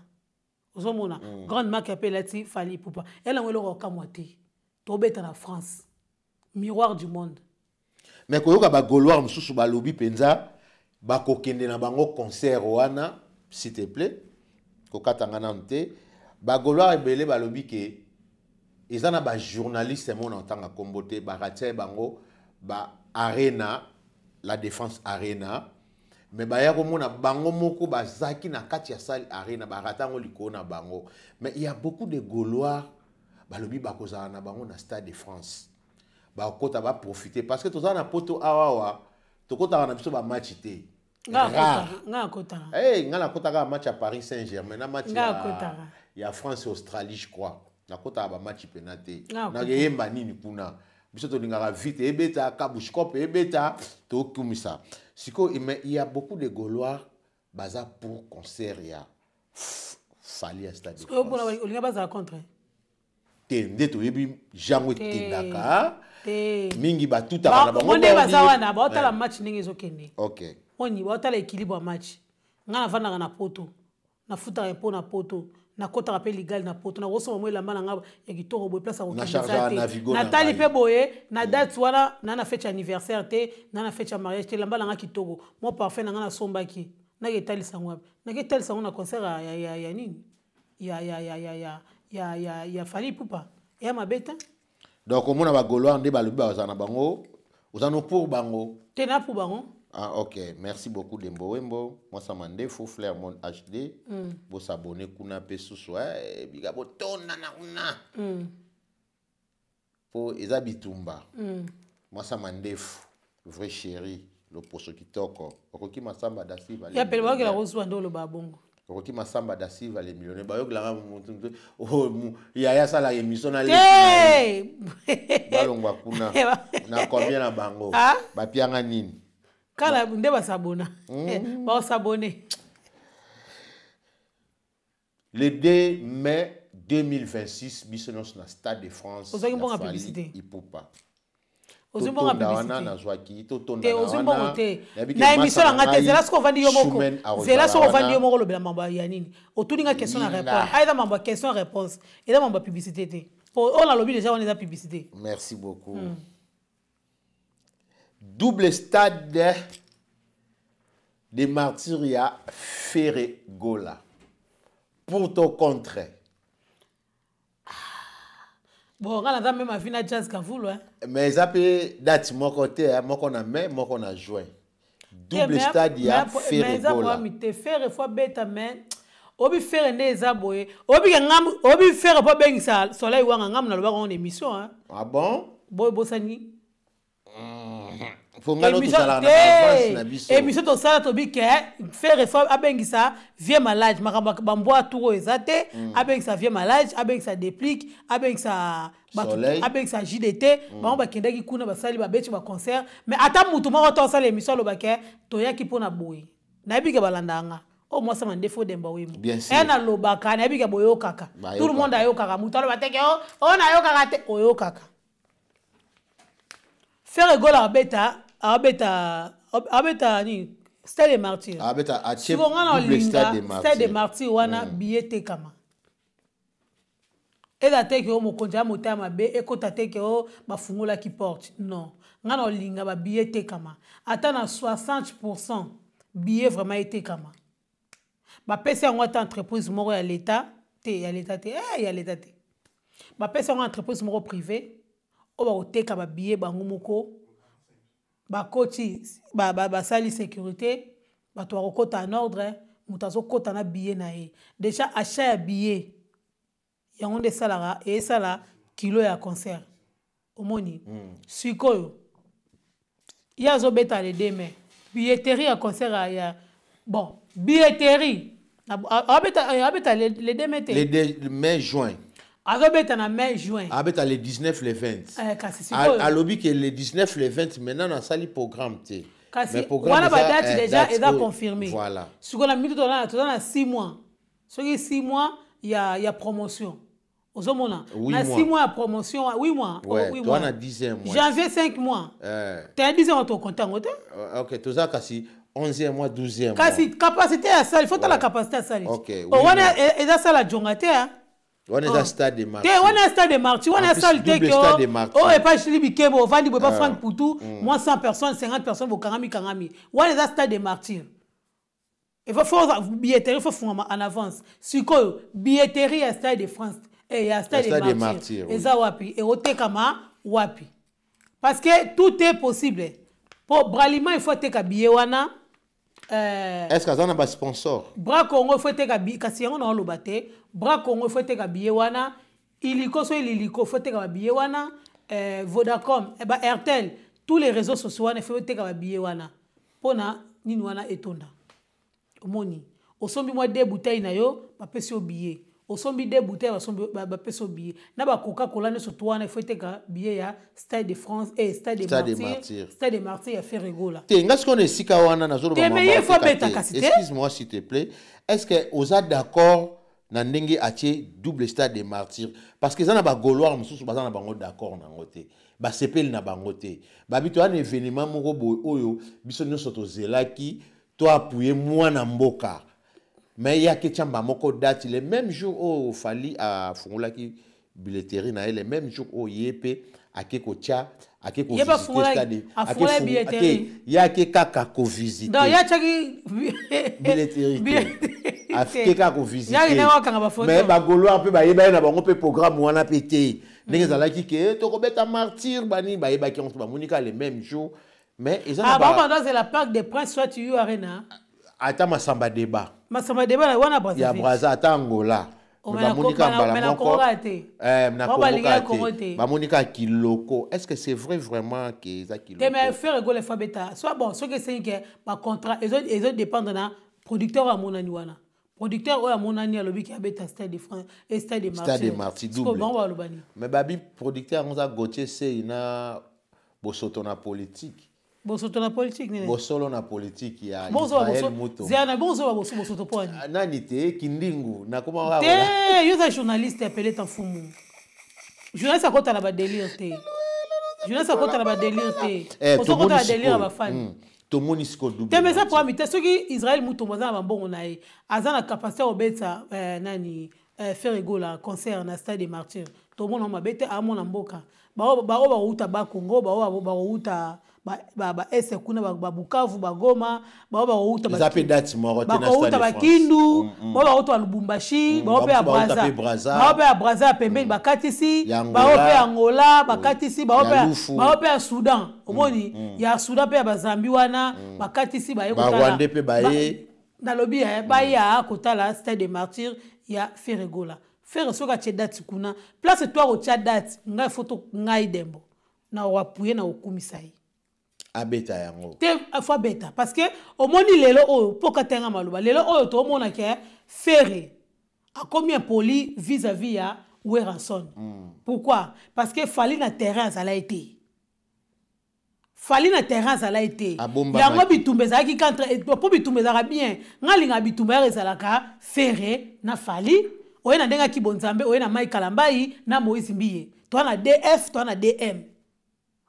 Ozomona, grande marque mpe elati Fally Ipupa, elango eloko kokamwa te. Tobeta na France, miroir du monde. Mais koyoka bagaulois mosusu balobi mpenza bakokende na bango concert wana. S'il te plaît, kokatanga nanu te. Bagaulois ebele balobi ke eza na bajournaliste mo na ntanga nkombo te, baratia bango ba Arena, La Défense Arena, mais baya komona bango moko bazaki na kati ya salle Arena, barata yango likolo na bango. Mais il y a beaucoup de Gaulois balobi bakozala na bango na Stade de France, bakota baprofite, parce que toza na poto awawa, tokotaka na biso bamatch te. Nga akotaka. Hey, nga nakotaka match ya Paris Saint Germain na match ya France Australie, je crois. Nakotaka bamatch mpena te. Nakeyemba nini kuna? Biso tolingaka vite ebeta, Kabuscope ebeta, tokumisa sikoyo. Mais il y a beaucoup de Gaulois baza pour concert ya Fally ya Stade de France. Olinga bazala contre? Te, nde toyebi jango ekendaka mingi, batutaka na bango nde baza wana, baotala match ndenge ezokende. Oni baotala équilibre ya match. Nga navandaka na poto. Nafutaka impôt na poto, nakɔtaka mpe ligali na poto, nakosomba mo elamba na nga ya kitoko boye, place akokendeza te. Natali mpe boye na date wana, na fête ya anniversaire te, na fête ya mariage te, elamba na nga kitoko, mo parfum na nga nasombaki, nake etalisa yango wapi? Nake etalisa yango na concert ya nini, ya Fally Ipupa, eya mabe te. Donc omona bagaulois nde balobi bazala na bango, oza no pour bango? Te, na pour bango. Ah ok, merci beaucoup Dembo Wembo, mwasa mandefu, Flair Mon HD. Bosabone kuna mpe susu, eh, bika botonda na kuna po eza bitumba. Mwasa mandefu, vrai chéri, loposo kitoko, okoki Masamba da Silva. Ya pele bakokela kozwa nde oloba bongo. Okoki Masamba da Silva le millionnaire, bayokelaka motu yaya asalaka émission na balongwa kuna na combien na bango bapianga nini? Kala nde basabona, baosabone. Le 2 mai 2026, biso nyonso na Stade de France. Ozwaki mbongo ya publicité? Ipupa. Ozwi mbongo ya wana nazwaki. Totonda te, ozwi mbongo te na émission na nga te. Zela soki ovandi yo moko, zela soki ovandi yo moko, olobela mambo ya nini. Otuni nga question na réponse, a eza mambo ya question réponse, eza mambo ya publicité te, po oyo nalobi déjà wana eza publicité. Merci beaucoup. Double stade de Martyrs ya Ferre Gola, pour to contre? Bon, nga naza même avis na Jazz Kavulu, hein. Mais eza mpe date moko te, moko na mai, moko na juin, double stade ya Ferre Gola. Te, Ferre faut abeta, mais obi Ferre nde eza boye, obi ke ngambu, obi Ferre po abengisa Soleil Wanga. Ngambu nalobaka ngo na émission, hein. Ah bon? Boye bosani. Fo nga no tozalaka na avance na biso. Émission tosala, tobi ke Ferre faut abengisa Vieux Malade, makambo bambwa tour oyo eza te. Abengisa Vieux Malade, abengisa Déplique, abengisa bato, abengisa JDT. Bango bakendaki kuna, basali, babeti baconcert, mais ata mutu moko to asala émission alobake toyaki mpona boye. Nayebi ke balandaka nga oyo mwasi mandefu Odemba Wembo e nalobaka, nayebi ke boyokaka, tout le monde ayokaka. Moto aloba teke oyo nayokaka te, oyokaka. Ferre Gola abeta nini? Stade de Martyr. Siko nga na olinga Stade de Martyr wana, billet tekama, eza te ke o mokonzi ya motema mabe ekota te ke o bafungolaki porte. Non, nga na olinga babillet tekama ata na 60 %, billet vraiment etekama. Bapesi yango ata entreprise moko ya leta te, ya leta te, eh, ya leta te, bapesi yango entreprise moko privé oyo bakoteka babillet bango moko, bakoti, basali sécurité, bato bakokɔta en ordre, moto azokɔta na billet na ye. Déjà achat ya billet yango nde esalaka, eyesala kilo ya concert. Omoni? Sikoyo ye azobeta le 2 mai, billetterie ya concert ya, bon, billetterie abeta le 2 mai te. Le 2 mai, juin. Azobeta na mai, juin. Abeta le 19, le 20. Eh, kasi sikoyo alobi ke le 19, le 20, maintenant nasali programme te. Kasi wana badate déjà eza confirmé. Voilà. Sikoyo na minute toza na 6 mois, soki 6 mois ya promotion, ozomona na 6 mois ya promotion, 8 mois. Ouais, 8 mois na 10e mois. Janvier, 5 mois. Te, 10 mois tokonte yango te. Ok, toza kasi 11e mois, 12e mois. Kasi capacité ya salle, faut tala capacité ya salle. Wana eza salle jonga te. Wana eza Stade de Martyr te, wana Stade de Martyr, wana salle te ke oyo epa Jili Bikebo ovandi boye, pa Frank Putu, moi 100 personnes, 50 personnes bokangami kangami. Wana eza Stade de Martyr. Il faut billetterie faut fungama en avance. Sikoyo billetterie ya Stade de France, eh, ya Stade de Martyr eza wapi? Ekotekama wapi? Parce que tout est possible po Bralima, il faut ateka billet wana. Est ce que aza na basponsor? Bra Congo, il faut eteka. Kasi yango na oloba te, Bra Congo, il faut eteka billet wana. Iliko so Ililiko, faut eteka babillet wana. Vodacom, ba Airtel, tous les réseaux sociaux wana, il faut eteka babillet wana. Mpona nini wana etonda? Omoni, osombi mwa deux bouteille na yo, bapesi yo billet. Osombi deux bouteille, bapesi yo billet na bacoca cola nyonso to wana. Il faut eteka billet ya Stade de France et Stade de Martyr, Stade de Martyr ya Ferre Gola. Te, nga sikoyo na esika wana nazoloba. Te, mais ye faut abeta kasi te. Excuse moi s'il te plaît, est ce que oza d'accord na ndenge atie double Stade de Martyr? Parce que eza na bagaulois mosusu baza na bango d'accord nango te, basepeli na bango te. Babi toya na événement moko boye oyo biso nyonso tozelaki, to appuyer mwana mboka. Mais ye aketya mbala moko date le même jour oyo Fally afungolaki billetterie na ye, le même jour oyo ye mpe ake kotya, ake Ye mpe kovisite stade. Afungolaki billetterie. Ye ake kaka kovisite. Donc ye atiaki billetterie te, ake kaka kovisite. Yaki ndenge akanga bafoto. Mais bagaulois mpe bayeba ye na bango mpe programme wana mpe te, ndenge ezalaki ke tokobeta Martyr, bani bayebaki yango te, bamoni kaka le même jour. Mais eza na Ah, bango bando la Parc des Princes soit U Arena. Ata Masamba Débat. Masamba Débat na wana ya Brazzaville. Braza, ata Angola. Oh, Mais mais na bamoni kaka mbala mais na moko. Congo kaka te. Na Bango Congo balingaka kaka Congo te. te. Bamoni kaka kiloko. Est ce que c'est vrai vraiment ke eza Te, mais kiloko? Ferre Gola fa beta soit bon, soki esengi ke bacontrat ezo dépendre na producteur oyo amonani wana. Producteur oyo amonani alobi ke abeta Stade de France et Stade de Stade de Martyrs. Martyrs, Sikoyo double. bango baloba nini? Mais babi producteur yango eza Gauthier Sey na bosoto na politique. Bosoto na politique nini? Bosolo na politique ya Bonzo ba Israël boso- Mutombo. Ziana, bonzo ba boso, bosoto po ani? Ah, nani te Kindingu nakoma kaka Te, kola. yo oza journaliste appelé ta mfumu. Journaliste akota na ba délire te. Journaliste akota na ba délire te. Eh, Ozo kota tomoni na délire ya sikoyo. ba fan. Tomoni sikoyo double Te, mais eza moitié. problème te. Soki Israël Mutombo aza na bambongo na ye, aza na capacité ya kobeta, nani, Ferre Gola concert na Stade des Martyrs. Tomona mabe te, amona mboka. Bao bao bauta ba Congo, bao bauta ba est kuna, ba Bukavu, ba Goma, bao bauta ba Eza pe date moko te na Ba Stade de ba France. Kindu, bao bauta ba Lubumbashi, bao pe ya Ba bauta Brazza. pe Brazza. Bao pe ya Brazza pembeni, ba Katisi, Ya bao pe ya Angola. Angola, ba Katisi, bao Ya pe ya Lufu. bao pe ya Soudan. Omoni, ya Soudan pe ya ba Zambie wana, ba Katisi, ba ye Ba kotala. Rwandais pe ba ye. Ba, nalobi, ba ya kotala Stade des Martyrs ya Ferre Gola. Ferre soki atie date kuna, place toi otia date, ngai photo ngai dembo. Na oapuye na okumisa ye. Abeta yango. Te, fo abeta parce que omoni lelo oyo mpo katenga maloba lelo oyo toomona ke Ferre akomi impoli vis-à-vis ya Werrason. Pourquoi? Parce que Fally na terrain azala ete. Fally na terrain azala ete. Abomba Yango maki. bitumba ezalaki contre, po bitumba ezalaka bien. Nga linga bitumba ya ezalaka Ferre na Fally, oye na ndenge ki bonzambe, oye na Mike Kalambayi na Moïse Mbiye. Toi na DF, toi na DM.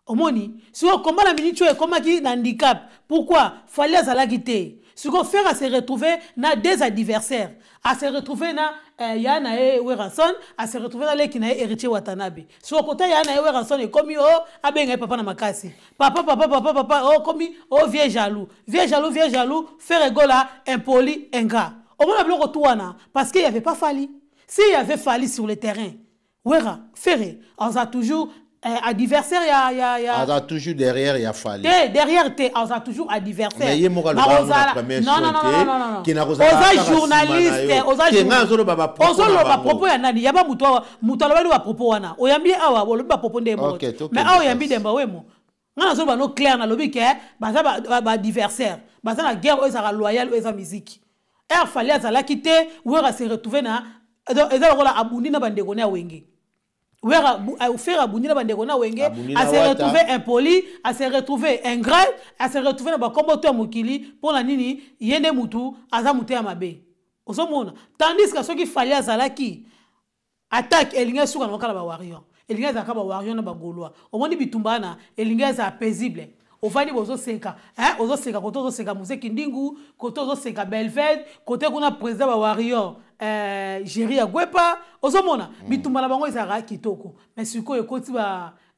Omoni, siko komba na minute oyo ekomaki na handicap. Pourquoi? Fally azalaki te. Siko Ferre a se retrouver na deux adversaires. A se retrouver na ya na ye Werrason, a se retrouver na leki na ye Héritier Watanabe. Siko kota ya na ye Werrason ekomi o abenga ye papa na makasi. Papa, papa, papa, papa, o komi o vieux jaloux. Vieux jaloux, vieux jaloux, Ferre Gola impoli, ingrat. Omona biloko tout wana parce qu'il y avait pas Fally. S'il y avait Fally sur le terrain, Werra, Ferre, on a toujours adversaire, ya, ya, ya. Aza toujours derrière, ya Fally. Te, derrière te, aza toujours adversaire. Mais ye moko Ba aloba ozala- na première Non, non, non, soin te, non, non, non, non. ke na kozala Oza kaka nsima na journaliste, yo. oza Ke nga azoloba ba propos Ozoloba na ba bango. propos ya nani? Yaba mutu awa, mutu aloba ba propos wana. Oyambi awa, olobi ba propos nde moko. Ok, toke Mais awa oyambi makasi. demba wemo. Nga nazoloba no clair, nalobi ke, baza ba adversaire. Baza na guerre oyo ezalaka loyal, oyo eza musique. Air Fally azalaki te, Werra se retrouver na, donc, eza lokola abundi na bandeko na ya Wenge. Werra, Ferre abundi na bandeko na Wenge, Abundi na a se Wata. retrouver impoli, a se retrouver ingrat, a se retrouver na bakombo to ya mokili, mpo na nini, ye nde mutu, aza mutu ya mabe. Ozomona? Tandis que soki Fally azalaki, attaque elingi esuka na makala ba warrior. Elingi ezalaka ba warrior na ba gaulois. Omoni bitumba wana, elingi ezala paisible. Ovandi bozoseka, hein, ozoseka kote ozoseka Muzeki Ndingu, kote ozoseka Belved, kote kuna président ba warrior, Jerry Agwepa, ozomona bitumba na bango ezalaka kitoko. Mais sikoyo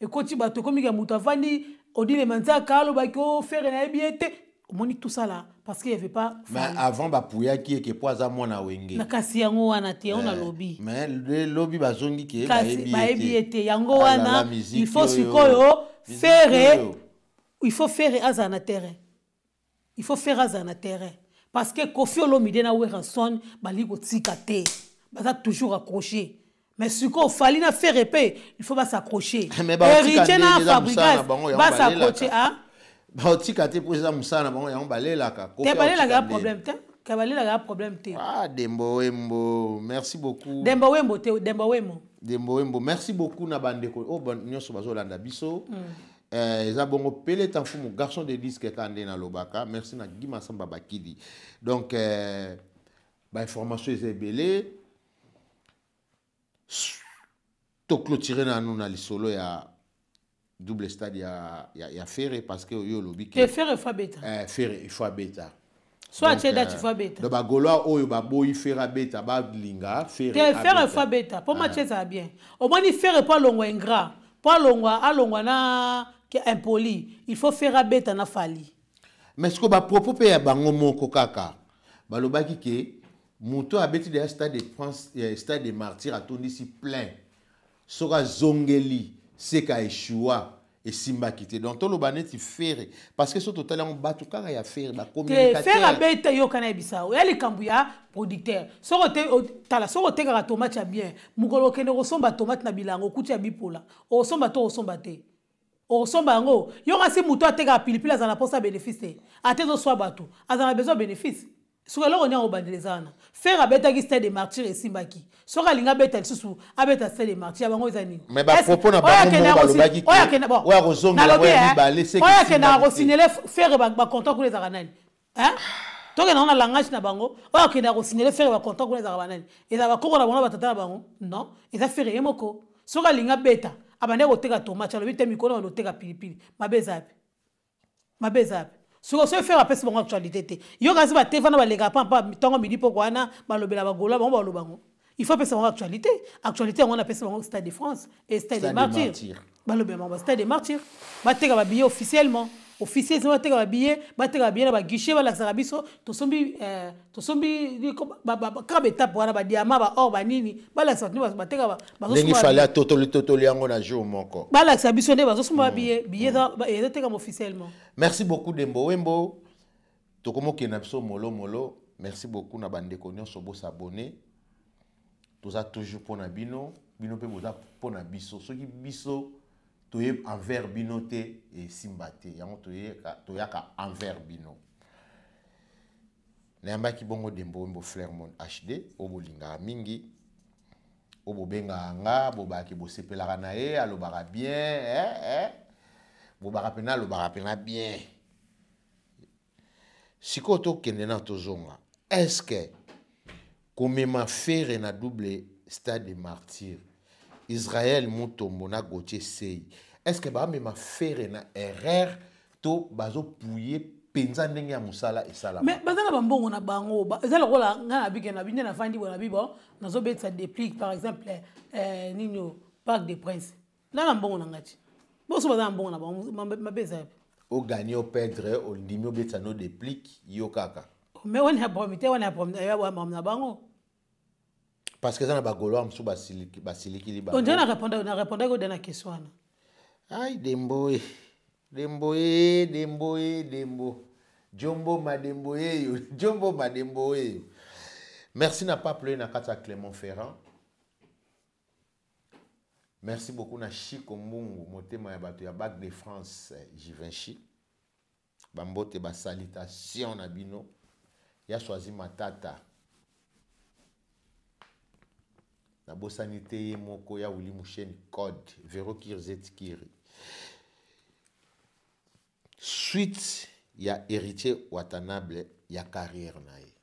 ekoti bato, ekomi ke moto avandi, Odile Manzaka alobaki, oh, Ferre nayebi ye te. Omoni tout ça là, parce qu'il y avait pas Mais Fally. avant bapuyaki ye ke po aza mwana Wenge. Na kasi yango wana te, on a lobi. Mais le lobi bazongi ke Kasi bayebi ye bayebi te. ye te. Yango Ah là wana, là, musique il faut oyo. sikoyo Musique Ferre, oyo. il faut faire aza na terrain. Il faut faire aza na terrain. Parce que Koffi Olomide na Werrason bali kotika te. Baza toujours accroché. Mais sikoyo Fally na Ferre pe, il faut ba s'accrocher. Mais ba otika Héritier na ndenge eza mosala Fabregas, na bango, yango ba s'accrocher, balelaka. hein? Ba otika te po eza mosala na bango, yango balelaka. Koffi Te balelaka aotika ya ndenge. problème te. Ke balelaka ya problème te. Ah, Dembo Wembo, merci beaucoup. Dembo Wembo te, Dembo Wembo. Dembo Wembo, merci beaucoup na bandeko. Oh, bon, nyonso bazolanda biso. Eza bongo pele tanfumu garçon de disque ka nde na lobaka. Merci na Guy Massamba Bakidi. Donc ba information eza ebele. To clôturer na nous na lisolo ya double stade ya Ferre parce que yo lobi ke Te Ferre fa beta. Ferre il faut beta. So atie date, il faut abeta. Donc bagaulois oyo baboyi Ferre abeta, balinga Ferre. Te, Ferre faut abeta mpo match ezala bien. Omoni, Ferre mpo alongwa ingrat, mpo alongwa na impoli, il faut Ferre abeta na Fally. Mais sikoyo bapropos mpe ya bango moko kaka balobaki ke moto abeti deya Stade de France, Stade de Martyr, atondisi plein, soki azongeli seka eshua esimbaki te. Donc toloba neti Ferre, parce que so totali yango, bato kaka ya Ferre. Te, Ferre abeta, yoka na yebisa, oya likambo ya producteur. Soki tala, soki otekaka tomate ya bien, mokolo okende kosomba tomate na bilanga, okuti ya bipola, okosomba to okosomba te? Okosomba yango. Yo kasi moto atekaka pilipili azala na mposa bénéfice te, ate ezoswa bato, azala na besoin bénéfice. Soki eloko nini obandela eza wana, Ferre abetaki Stade de Martyr, esimbaki. Soki alingi abeta lisusu, abeta Stade de Martyr ya bango, eza nini? Mais bapropos na bango moko balobaki oyo akozongela oyo mibale. Oyo akendaka kosignele Ferre bacontrat kuna ezalaka nani? Tokenda ngo na langage na bango. Oyo akendaka kosignele Ferre bacontrat kuna ezalaka banani? Ezala bakoko na bango na batata na bango? Non, eza Ferre ye moko. Soki alingi abeta, abandaki koteka tomate, alobi te mikolo banda oteka pilipili, mabe eza yapi? Mabe eza yapi? Soki Ferre apesi bango actualité te, yo kasi bateva na balekaka pampa ntongo, midi, poko wana balobela bagaulois, bango baloba ngo. Il faut apesa bango actualité. Actualité yango wana, apesa bango Stade de France et Stade de Martyr. Balobela bango Stade de Martyr, bateka babillet officiellement, officiel, bateka babillet na baguichet, balakisaka biso tosombi kaka baetape wana, badiamant, baor, banini, balakisa bato bateka. Ndenge Fally atotoli totoli yango na jour moko. Balakisa biso nde bazosomba babillet, billet ezotekama officiellement. Merci beaucoup, Dembo Wembo. Tokomokende na biso molo molo. Merci beaucoup na bandeko nyonso bosabone. Toza toujours mpo na bino, bino mpe boza mpo na biso. Soki biso toye envers bino te, esimba te. Yango toyaka envers bino. Nayambaki bongo Dembo Wembo, Flermont HD, oyo bolingaka mingi, oyo bobengaka nga, bobaki bosepelaka na ye, alobaka bien, eh, eh. Bobaka mpena, alobaka mpena bien. Sikoyo tokende na tozonga. Est ce que komema Ferre na double Stade de Martyr, Israël Mutombo na Gautier Sey, est ce que bamema Ferre na erreur to bazopuye mpenza ndenge ya mosala esalama? Mais baza na bambongo na bango. Eza lokola ngai na bike na bi nde nafandi boye na bi, bon, nazobetisa déplique par exemple, nini, Parc des Princes, na mbongo na ngai ti boso baza na mbongo na bango, mabe eza yapi? Oganye, operdre, ondimi obetisa no déplique yo kaka. Mais wana ya problème te, wana ya problème na bango. Parce que eza na bagaulois mosusu basilikili bango. Ondire na répondaki ode na question wana. Ai, Dembo e, Dembo e, Dembo e, Dembo Jombo Madembo eyo, Jombo Madembo eyo. Merci na paple na kati ya Clément Ferrand. Merci beaucoup na Chico Mbungu, motema ya bato ya Bac de France, Givenchy. Bambote, basalutation na bino. Ya Swazi Matata, nabosani te ye moko ya Willi Musheni, code Vero Kirzet Kiri. Suite ya Héritier Watanabe ya carrière na ye.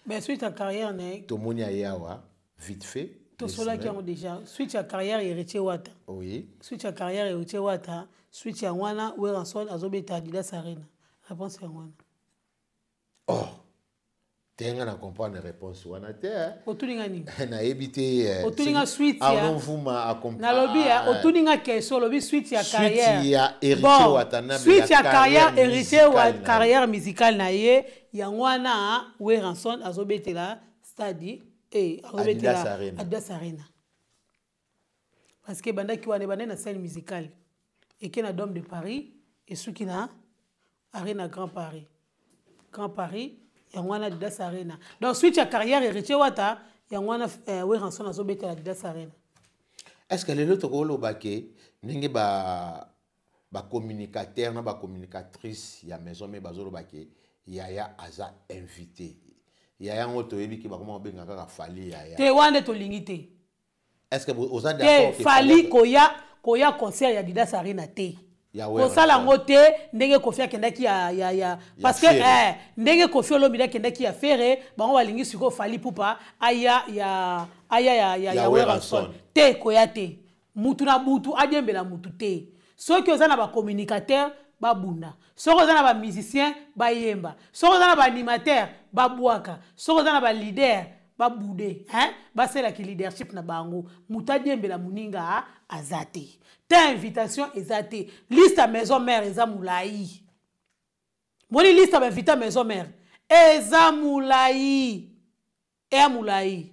Mais suite ya carrière na ye. Tomoni aye awa vite fait. Tosolaki yango déjà, suite ya carrière Héritier Wata. Oui. Suite ya carrière Héritier Wata, suite yango wana Werrason azobeta Adidas Arena. Réponse yango wana. Oh, te, nga na comprendre réponse wana te. Otuninga nini? Nayebi te. Otuninga suite ya Arnaud Mvuma. Nalobi, otuninga question, olobi suite ya carrière. Ya Héritier Watanabe. Suite ya carrière Héritier, carrière musicale na ye yango wana Werrason azobetela stade e azobetela Adidas Arena, parce que ebandaki wana, ebandaki na Scène Musicale, eke na Dome de Paris, esuki na Arena Grand Paris. Grand Paris yango wana Adidas Arena. Donc suite ya carrière Héritier Wata yango wana Werrason azobetela Adidas Arena. Est ce que lelo tokoloba ke ndenge ba bacommunicateur na bacommunicatrice ya Maison Mère bazoloba ke yaya aza invité, yaya yango toyebi ke bakoma kobenga kaka Fally yaya? Te, wana nde tolingi te. Est ce que oza d'accord? Te, Fally koya concert ya Adidas Arena te, kosala yango te ndenge Kofi akendaki ya parce que ndenge Kofi Olomide akendaki ya Ferre, bango balingi sikoyo Fally Ipupa aya ya Werrason te. Koya te, mutu na butu adiembela mutu te. Soki oza na bacommunicateur, Babunda. Soki oza na bamusicien, bayemba. Soki oza na baanimateur, babwaka. Soki oza na baleader, babude, hein? Basalaki leadership na bango. Moto adiembela moninga aza te. Te invitation eza te. Liste ya maison mère eza molai. Moni liste ya bainvité maison mère eza molai, eya molai.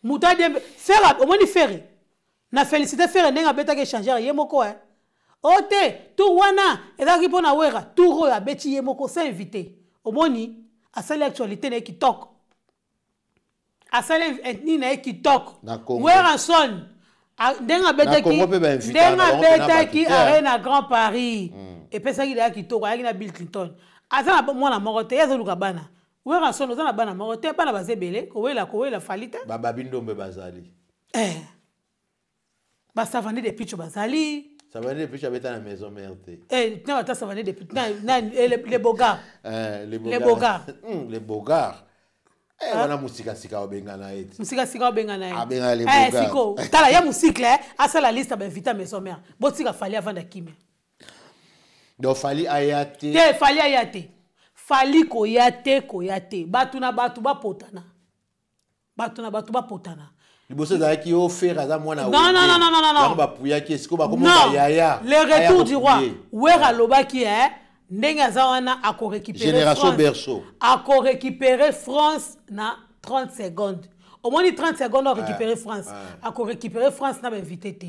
Moto adiembe Ferre, omoni Ferre na félicité Ferre ndenge abetaki échangeur ye moko, eh. O te, tour wana ezalaki mpo na Wera. Tour oyo abeti ye moko sans invité. Omoni asali actualité na ye kitoko, asali nini na ye kitoko. Werrason, ndenge abetaki, ndenge abetaki Arena Grand Paris, epesaki deya kitoko. Ayaki na Bill Clinton. Aza na mwana moko te, ye azoluka bana. Werrason, oza na bana moko te, bana baza ebele. Kowela, kowela Fally te. Bababi Ndombe bazali. Eh. Basavane de Picho bazali. Savane de Picho abeta na maison mère te. Eh, na bata Savane de Picho na les Bogards. Eh, les Les Bogards. Les Bogards. Eh, wana mosikasika obengana ye te. Mosikasika obengana ye. Abengana les Eh, Bogards. Siko tala ya mosikle, eh, asala liste bainvité maison mère. Botika Fally avanda kimia. Donc Fally aya te. Te, Fally aya te. Fally koya te, koya te. Bato na bato bapotana, bato na bato bapotana. Liboso ezalaki yo Ferre aza mwana. Non, non, non, non, non, non. Yango bapuyaki esiko bakoma Non, yaya. le retour du roi. Wera alobaki, eh, ndenge aza wana, akorécupérer Génération France. Berceau. Akorécupérer France na 30 secondes. Omoni 30 secondes, akorécupérer France. Akorécupérer France na bainvité te.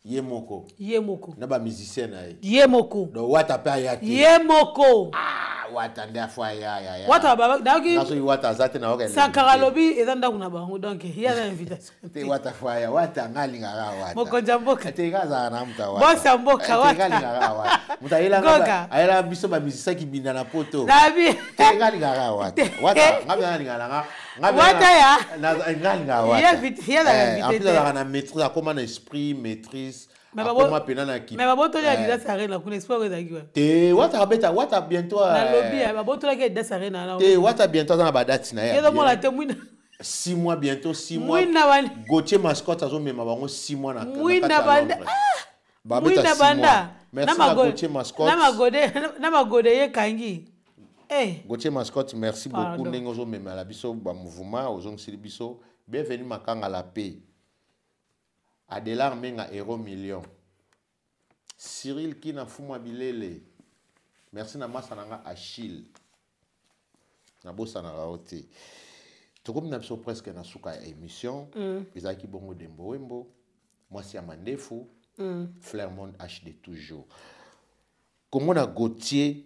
Ye moko. Ye moko. Na bamusicien na ye. Ye moko. Donc Wata mpe aya te. Ye moko. Ah, Wata nde afo aya ya. Wata nayoki. Nga soki Wata aza te, nayoka. Sankara alobi eza ndako na bango, donc ye aza invitation. Te, Wata fo aya. Wata nga alingaka Wata. Mokonzi ya mboka. Te, nga azalaka na moto ya Wata. Bosi ya mboka. Te, nga Wata. alingaka Wata. Moto Goga. ayelaka biso bamusicien kibinda na poto. Nabi. Te, nga alingaka Wata. Wata nga mpe alingaka na nga. Wata ya. Nga alingaka Wata. Ye azalaka Eh, en invité plus te. azalaka na maîtrise, akóma na esprit maîtrise. Mais akóma mpena na ki Mais babotoli Adidas Arena kuna, espoir ezalaki wa. Te, Wata abeta, Wata bientôt. Nalobi babotolaki Adidas Arena na. Te, Wata bientôt aza na badate na ye. Ye ezomona te mwina. 6 mois, bientôt 6 mois. Mwina banda. Gauthier Mascotte azomema bango 6 mois na Mwina kati ya banda. Londres. Babeta Mwina 6 mois. banda. Merci na Gauthier Mascotte. Na magode, na magode ye kangi, eh. Gauthier Mascotte, merci Pardon. beaucoup ndenge ozomemela biso bamouvement, ozongiseli biso. Bienvenu Makanga la paix, Adelar Menga, héros million, Cyril Kina Fuma Bilele. Merci na masa na nga Achille, nabosanaka yo te. Tokomi na biso presque na suka ya émission. Ezalaki bongo Dembo Wembo, mwasi ya mandefu, Flairmont HD toujours. Komona Gauthier.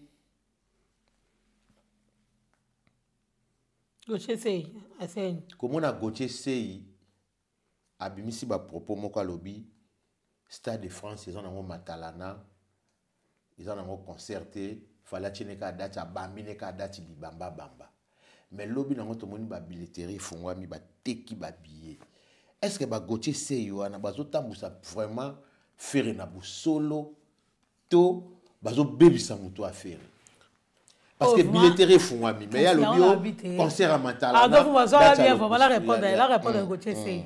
Gauthier Sey aseni. Komona Gauthier Sey abimisi bapropos moko, alobi Stade de France eza nango matalana, eza nango concert te. Fally atie ne kaka date, abambi ne kaka date bibamba-bamba. Mais lobi nango tomoni babilletterie efungwami, bateki babillet. Est ce que baGauthier Sey wana bazotambusa vraiment Ferre na bosolo to bazobebisa moto ya Ferre? Parce Oh, que vraiment. billetterie efungwami, mais ya Yango alobi na bi te. o concert ya matalana. Ah, donc vous date ya bien vraiment la répondre, la répondre Gauthier Sey.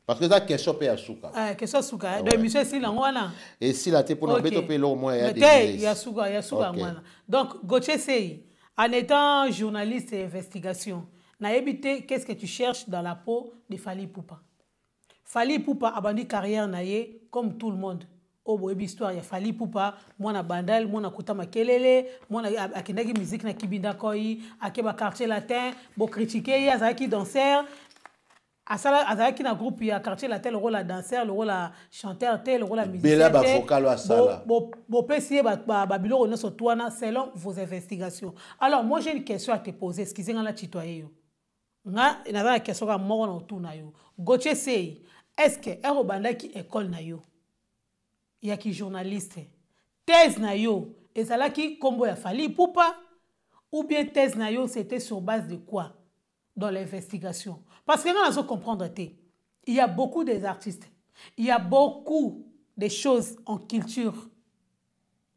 Parce que eza question mpe ya suka. Eh, question suka, eh. Donc émission esili yango wana. Esila te mpona Ok. obeto mpe eloko moko ya Mais te, ya suka, ya suka yango wana. Donc Gauthier Sey, en étant journaliste et investigation, nayebi te qu'est-ce que tu cherches dans la peau de Fally Ipupa. Fally Ipupa abandi carrière na ye comme tout le monde. Oyo boyebi histoire ya Fally Ipupa, mwana Bandal, mwana kota makelele, mwana akendaki musique na Kibinda Koi, ake baQuartier Latin, bocritiquer ye. Azalaki danseur, asala, azalaki na groupe ya Quartier Latin, le rôle ya danseur, le rôle ya chanteur te, le rôle ya musicien Bela te. bavocal oyo asala. Bopesi ye babiloko nyonso to wana selon vos investigations. Alors moi, j'ai une question à te poser. Excuse nga na tutoyer yo. Nga naza na question kaka moko na otuna yo, Gauthier Sey. Est ce que ere obandaki école na yo yaki journaliste, thèse na yo ezalaki nkombo ya Fally Ipupa, ou bien thèse na yo, c'était sur base de quoi dans l'investigation? Parce que nga nazo comprendre te. Il y a beaucoup des artistes, il y a beaucoup de choses en culture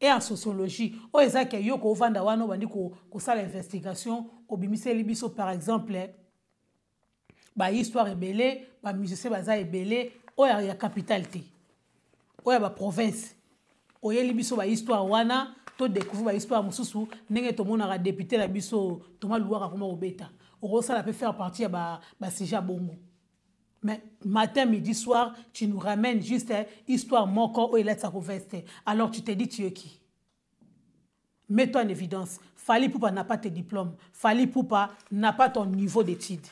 et en sociologie oyo ezalaki yo kovanda wana, obandi kosala investigation, obimiseli biso par exemple bahistoire ebele, bamusicien baza ebele oyo ya capitale te, oyo ya baprovince. Oyeli biso ba histoire wana, to découvrir ba histoire mosusu ndenge tomonaka député na biso Thomas Luwaka koma kobeta. Okosala pe faire partie ya ba sujet ya bongo. Mais matin, midi, soir, tu nous ramènes juste histoire moko oyo elatisa ko veste. Alors tu te dis tu es qui? Mets-toi en évidence. Fally Ipupa n'a pas tes diplômes. Fally Ipupa n'a pas ton niveau d'études.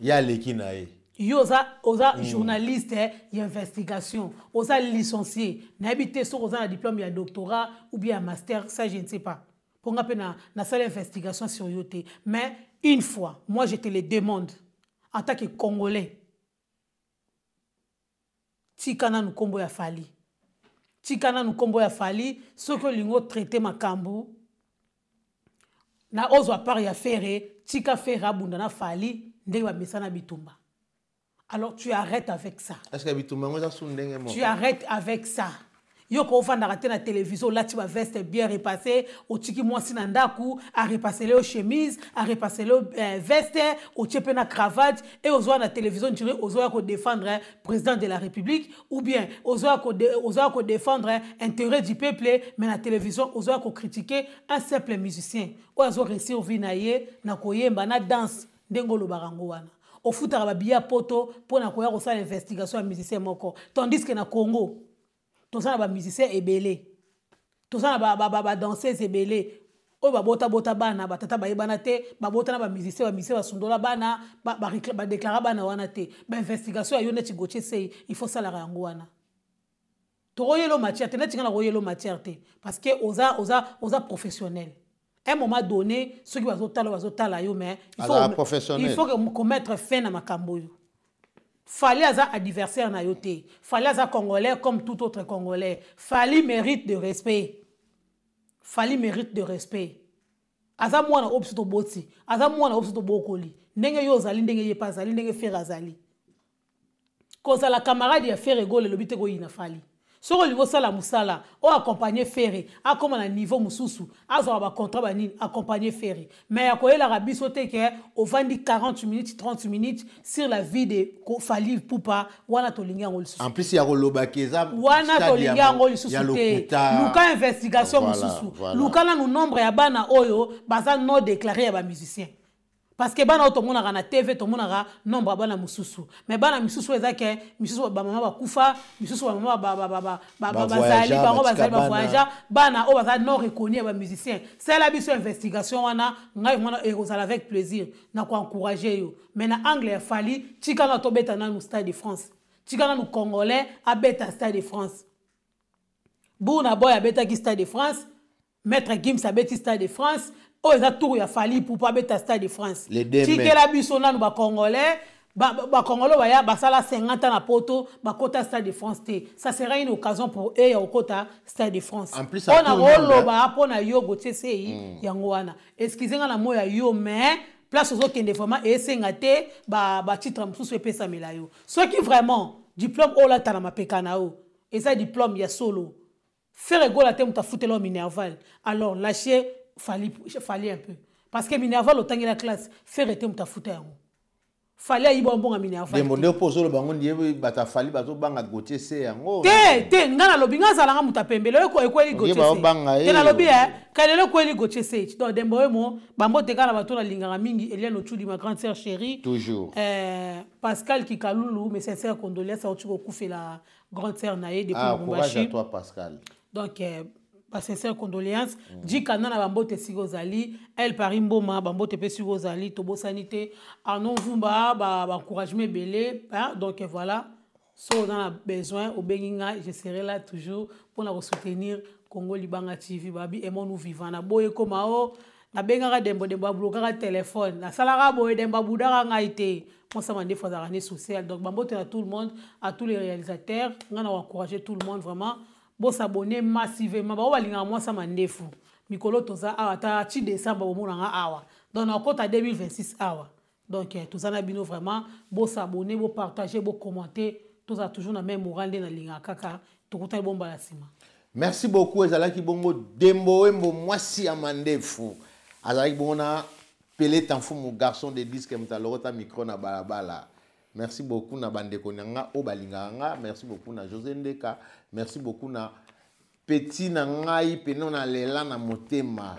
Ya leki na ye. Yo oza journaliste, hein, ya investigation. Oza licencié. Nayebi te soki oza na diplôme ya doctorat ou bien ya master, ça je ne sais pas. Pour nga pe na sala investigation sur yo te. Mais une fois, moi je te le demande en tant que Congolais. Tika nanu kombo ya Fally. Tika nanu kombo ya Fally, soki olingo traiter makambo na ozwa part ya Ferre, tika Ferre abunda na Fally ndenge ba mesana bitumba. Alors tu arrêtes avec ça. Est-ce que bitumba ngo za su ndenge moko? Tu arrêtes avec ça. Yo ko ofandaka te na télévision, olati ba veste bien repassée, otiki mwasi na ndaku, a repasser le chemise, a repasser le veste, otie pe na cravate, et ozwa na télévision, tu dirais, ozwa ko défendre, hein, président de la République, ou bien ozwa ko défendre, hein, intérêt du peuple, mais na télévision, ozwa ko critiquer un simple musicien. Oyo azo réussir vie na ye, na koyemba, na danse, ndenge olobaka yango wana. Ofutaka ba billet poto mpo na koya kosala investigation ya musicien moko. Tandis que na Congo, toza na ba musicien ebele, toza na ba danseuse ebele oyo babota-bota bana, batata bayebana te, babota na ba musicien, ba musicien basundola bana, ba déclara bana wana te. Ba investigation ya yo neti Gauthier Sey, il faut salaka yango wana. Tokoyelo matière te, neti nga na koyelo matière te, parce que oza professionnel. À un moment donné, ceux qui bazotala, bazotala yo, mais il faut Aza professionnel. il faut que qu'on mette fin na makambo yo. Fally aza adversaire na yo te. Fally aza congolais comme tout autre congolais. Fally mérite de respect. Fally mérite de respect. Aza mwana oyo biso toboti. Aza mwana oyo biso tobokoli. Ndenge yo ozali, ndenge ye pa azali, ndenge Ferre azali. Kozala camarade ya Ferre Gola elobi te koyina Fally. Soki olingi osala mosala, oyo accompagner Ferre, akóma na niveau mosusu, azwaka ba contrat ba nini, accompagner Ferre. Mais ya koyelaka biso te ke ovandi 40 minutes, 30 minutes sur la vie de Fally Ipupa, wana tolingi yango lisusu. En plus, ya kolobaki eza Wana stade ya tolingi yango lisusu ya te. lokuta. Luka investigation Voilà, mosusu. voilà. Luka nanu nombre ya bana oyo baza non déclaré ya ba musicien. Parce que bana oyo tomonaka na TV, tomonaka nombre ya bana mosusu. Mais bana misusu eza ke, misusu ba mama bakufa, misusu ba mama Ba bazali, voyagea, bango batika bazali ba bana. voyagea, bana oyo baza non reconnu ya ba musicien. Sala biso investigation wana, ngai mwana ekozala avec plaisir na ko encourager yo. Mais na angle ya Fally, tika na tobeta nanu Stade de France. Tika nanu Congolais abeta Stade de France. Burna Boy abetaki Stade de France, Maître Gims abeti Stade de France. Oyo eza tour ya Fally Ipupa abeta Stade de France. Les deux Tikela mains. biso nanu ba Congolais, ba Congolais baya basala 50 ans na poto, bakota Stade de France te. Ça sera une occasion pour eux ya kokota Stade de France. En plus, Pona à tout le monde, koloba, hein. pona yo Gauthier Sey, yango wana. Excusez nga na moya yo, mais place ozokende vraiment esenga te, ba titre mosusu epesamela yo. Soki vraiment diplôme oyo olata na mapeka na yo, eza diplôme ya solo. Ferre Gola te moto afutela yo Minerval. Alors lâchez Fally, Fally un peu. Parce que Minerval otangi la classe, Ferre te moto afuta yango. Fally ayiba mbongo ya Minerval. Dembo nde opozo loba ngo ndiye bata Fally bazobanga Gauthier Sey yango. Te, te, nga nalobi, nga azalanga moto apembele, oyo ekweli Ndiye Gauthier Sey. baobanga ye. Te nalobi, hein, kalelo ekweli Gauthier Sey. Donc, Dembo oyo mo, bambote kaka na bato nalingaka mingi, Eliane Ochudi, ma grande sœur chérie. Toujours. Pascal Kikalulu, mes sincères condoléances, auti kokufela grande sœur na ye depuis Ah, Lubumbashi. courage à toi, Pascal. Donc, ba sincère condoléances. Djika na bambote siko zali, El Paris Mboma, bambote pe siko zali, Tobo Sanité, Arnaud Vumba, ba encouragement belé, hein? Donc voilà. So on a besoin au Benginga, je serai là toujours pour nous soutenir Congo Libanga TV, babi aimons nous vivant na boye koma o na bengaka dembo dembo ablokaka téléphone, na salaka boye dembo abudaka ngai te. Moi ça m'a des fois d'arrêter social. Donc bambote à tout le monde, à tous les réalisateurs, on a encouragé tout le monde vraiment. Bo s'abonner massivement. Ba balinga moi ça mandefu. Mikolo toza awa ta ti décembre bo mona awa. Donc na kota 2026 awa. Donc toza na bino vraiment bo s'abonner, bo partager, bo commenter. Toza toujours na même moral na linga kaka tokutani bomba la sima. Merci beaucoup ezalaki bongo Dembo Wembo mwasi ya mandefu. Azalaki bongo na Pelé Tanfumu garçon de disque mutalorota micro na balabala. Merci beaucoup na bandeko nanga o balinga nga. Merci beaucoup na José Ndeka. Merci beaucoup na Petit na ngai peno na lela na motema.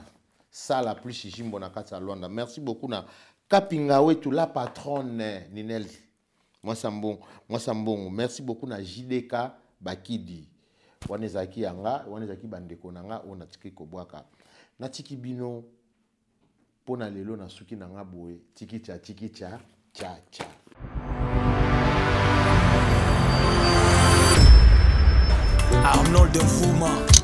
Sala plus Jimbo na kati ya Luanda. Merci beaucoup na Kapinga wetu la patronne Ninel. Mwasa mbongo, mwasa mbongo. Merci beaucoup na JDK Bakidi. Wana ezalaki ya nga, wana ezalaki bandeko na nga oyo natiki kobwaka. Natiki bino mpo na lelo nasuki na nga boye tiki tcha tiki tcha tcha tcha. Arnold Mfuma.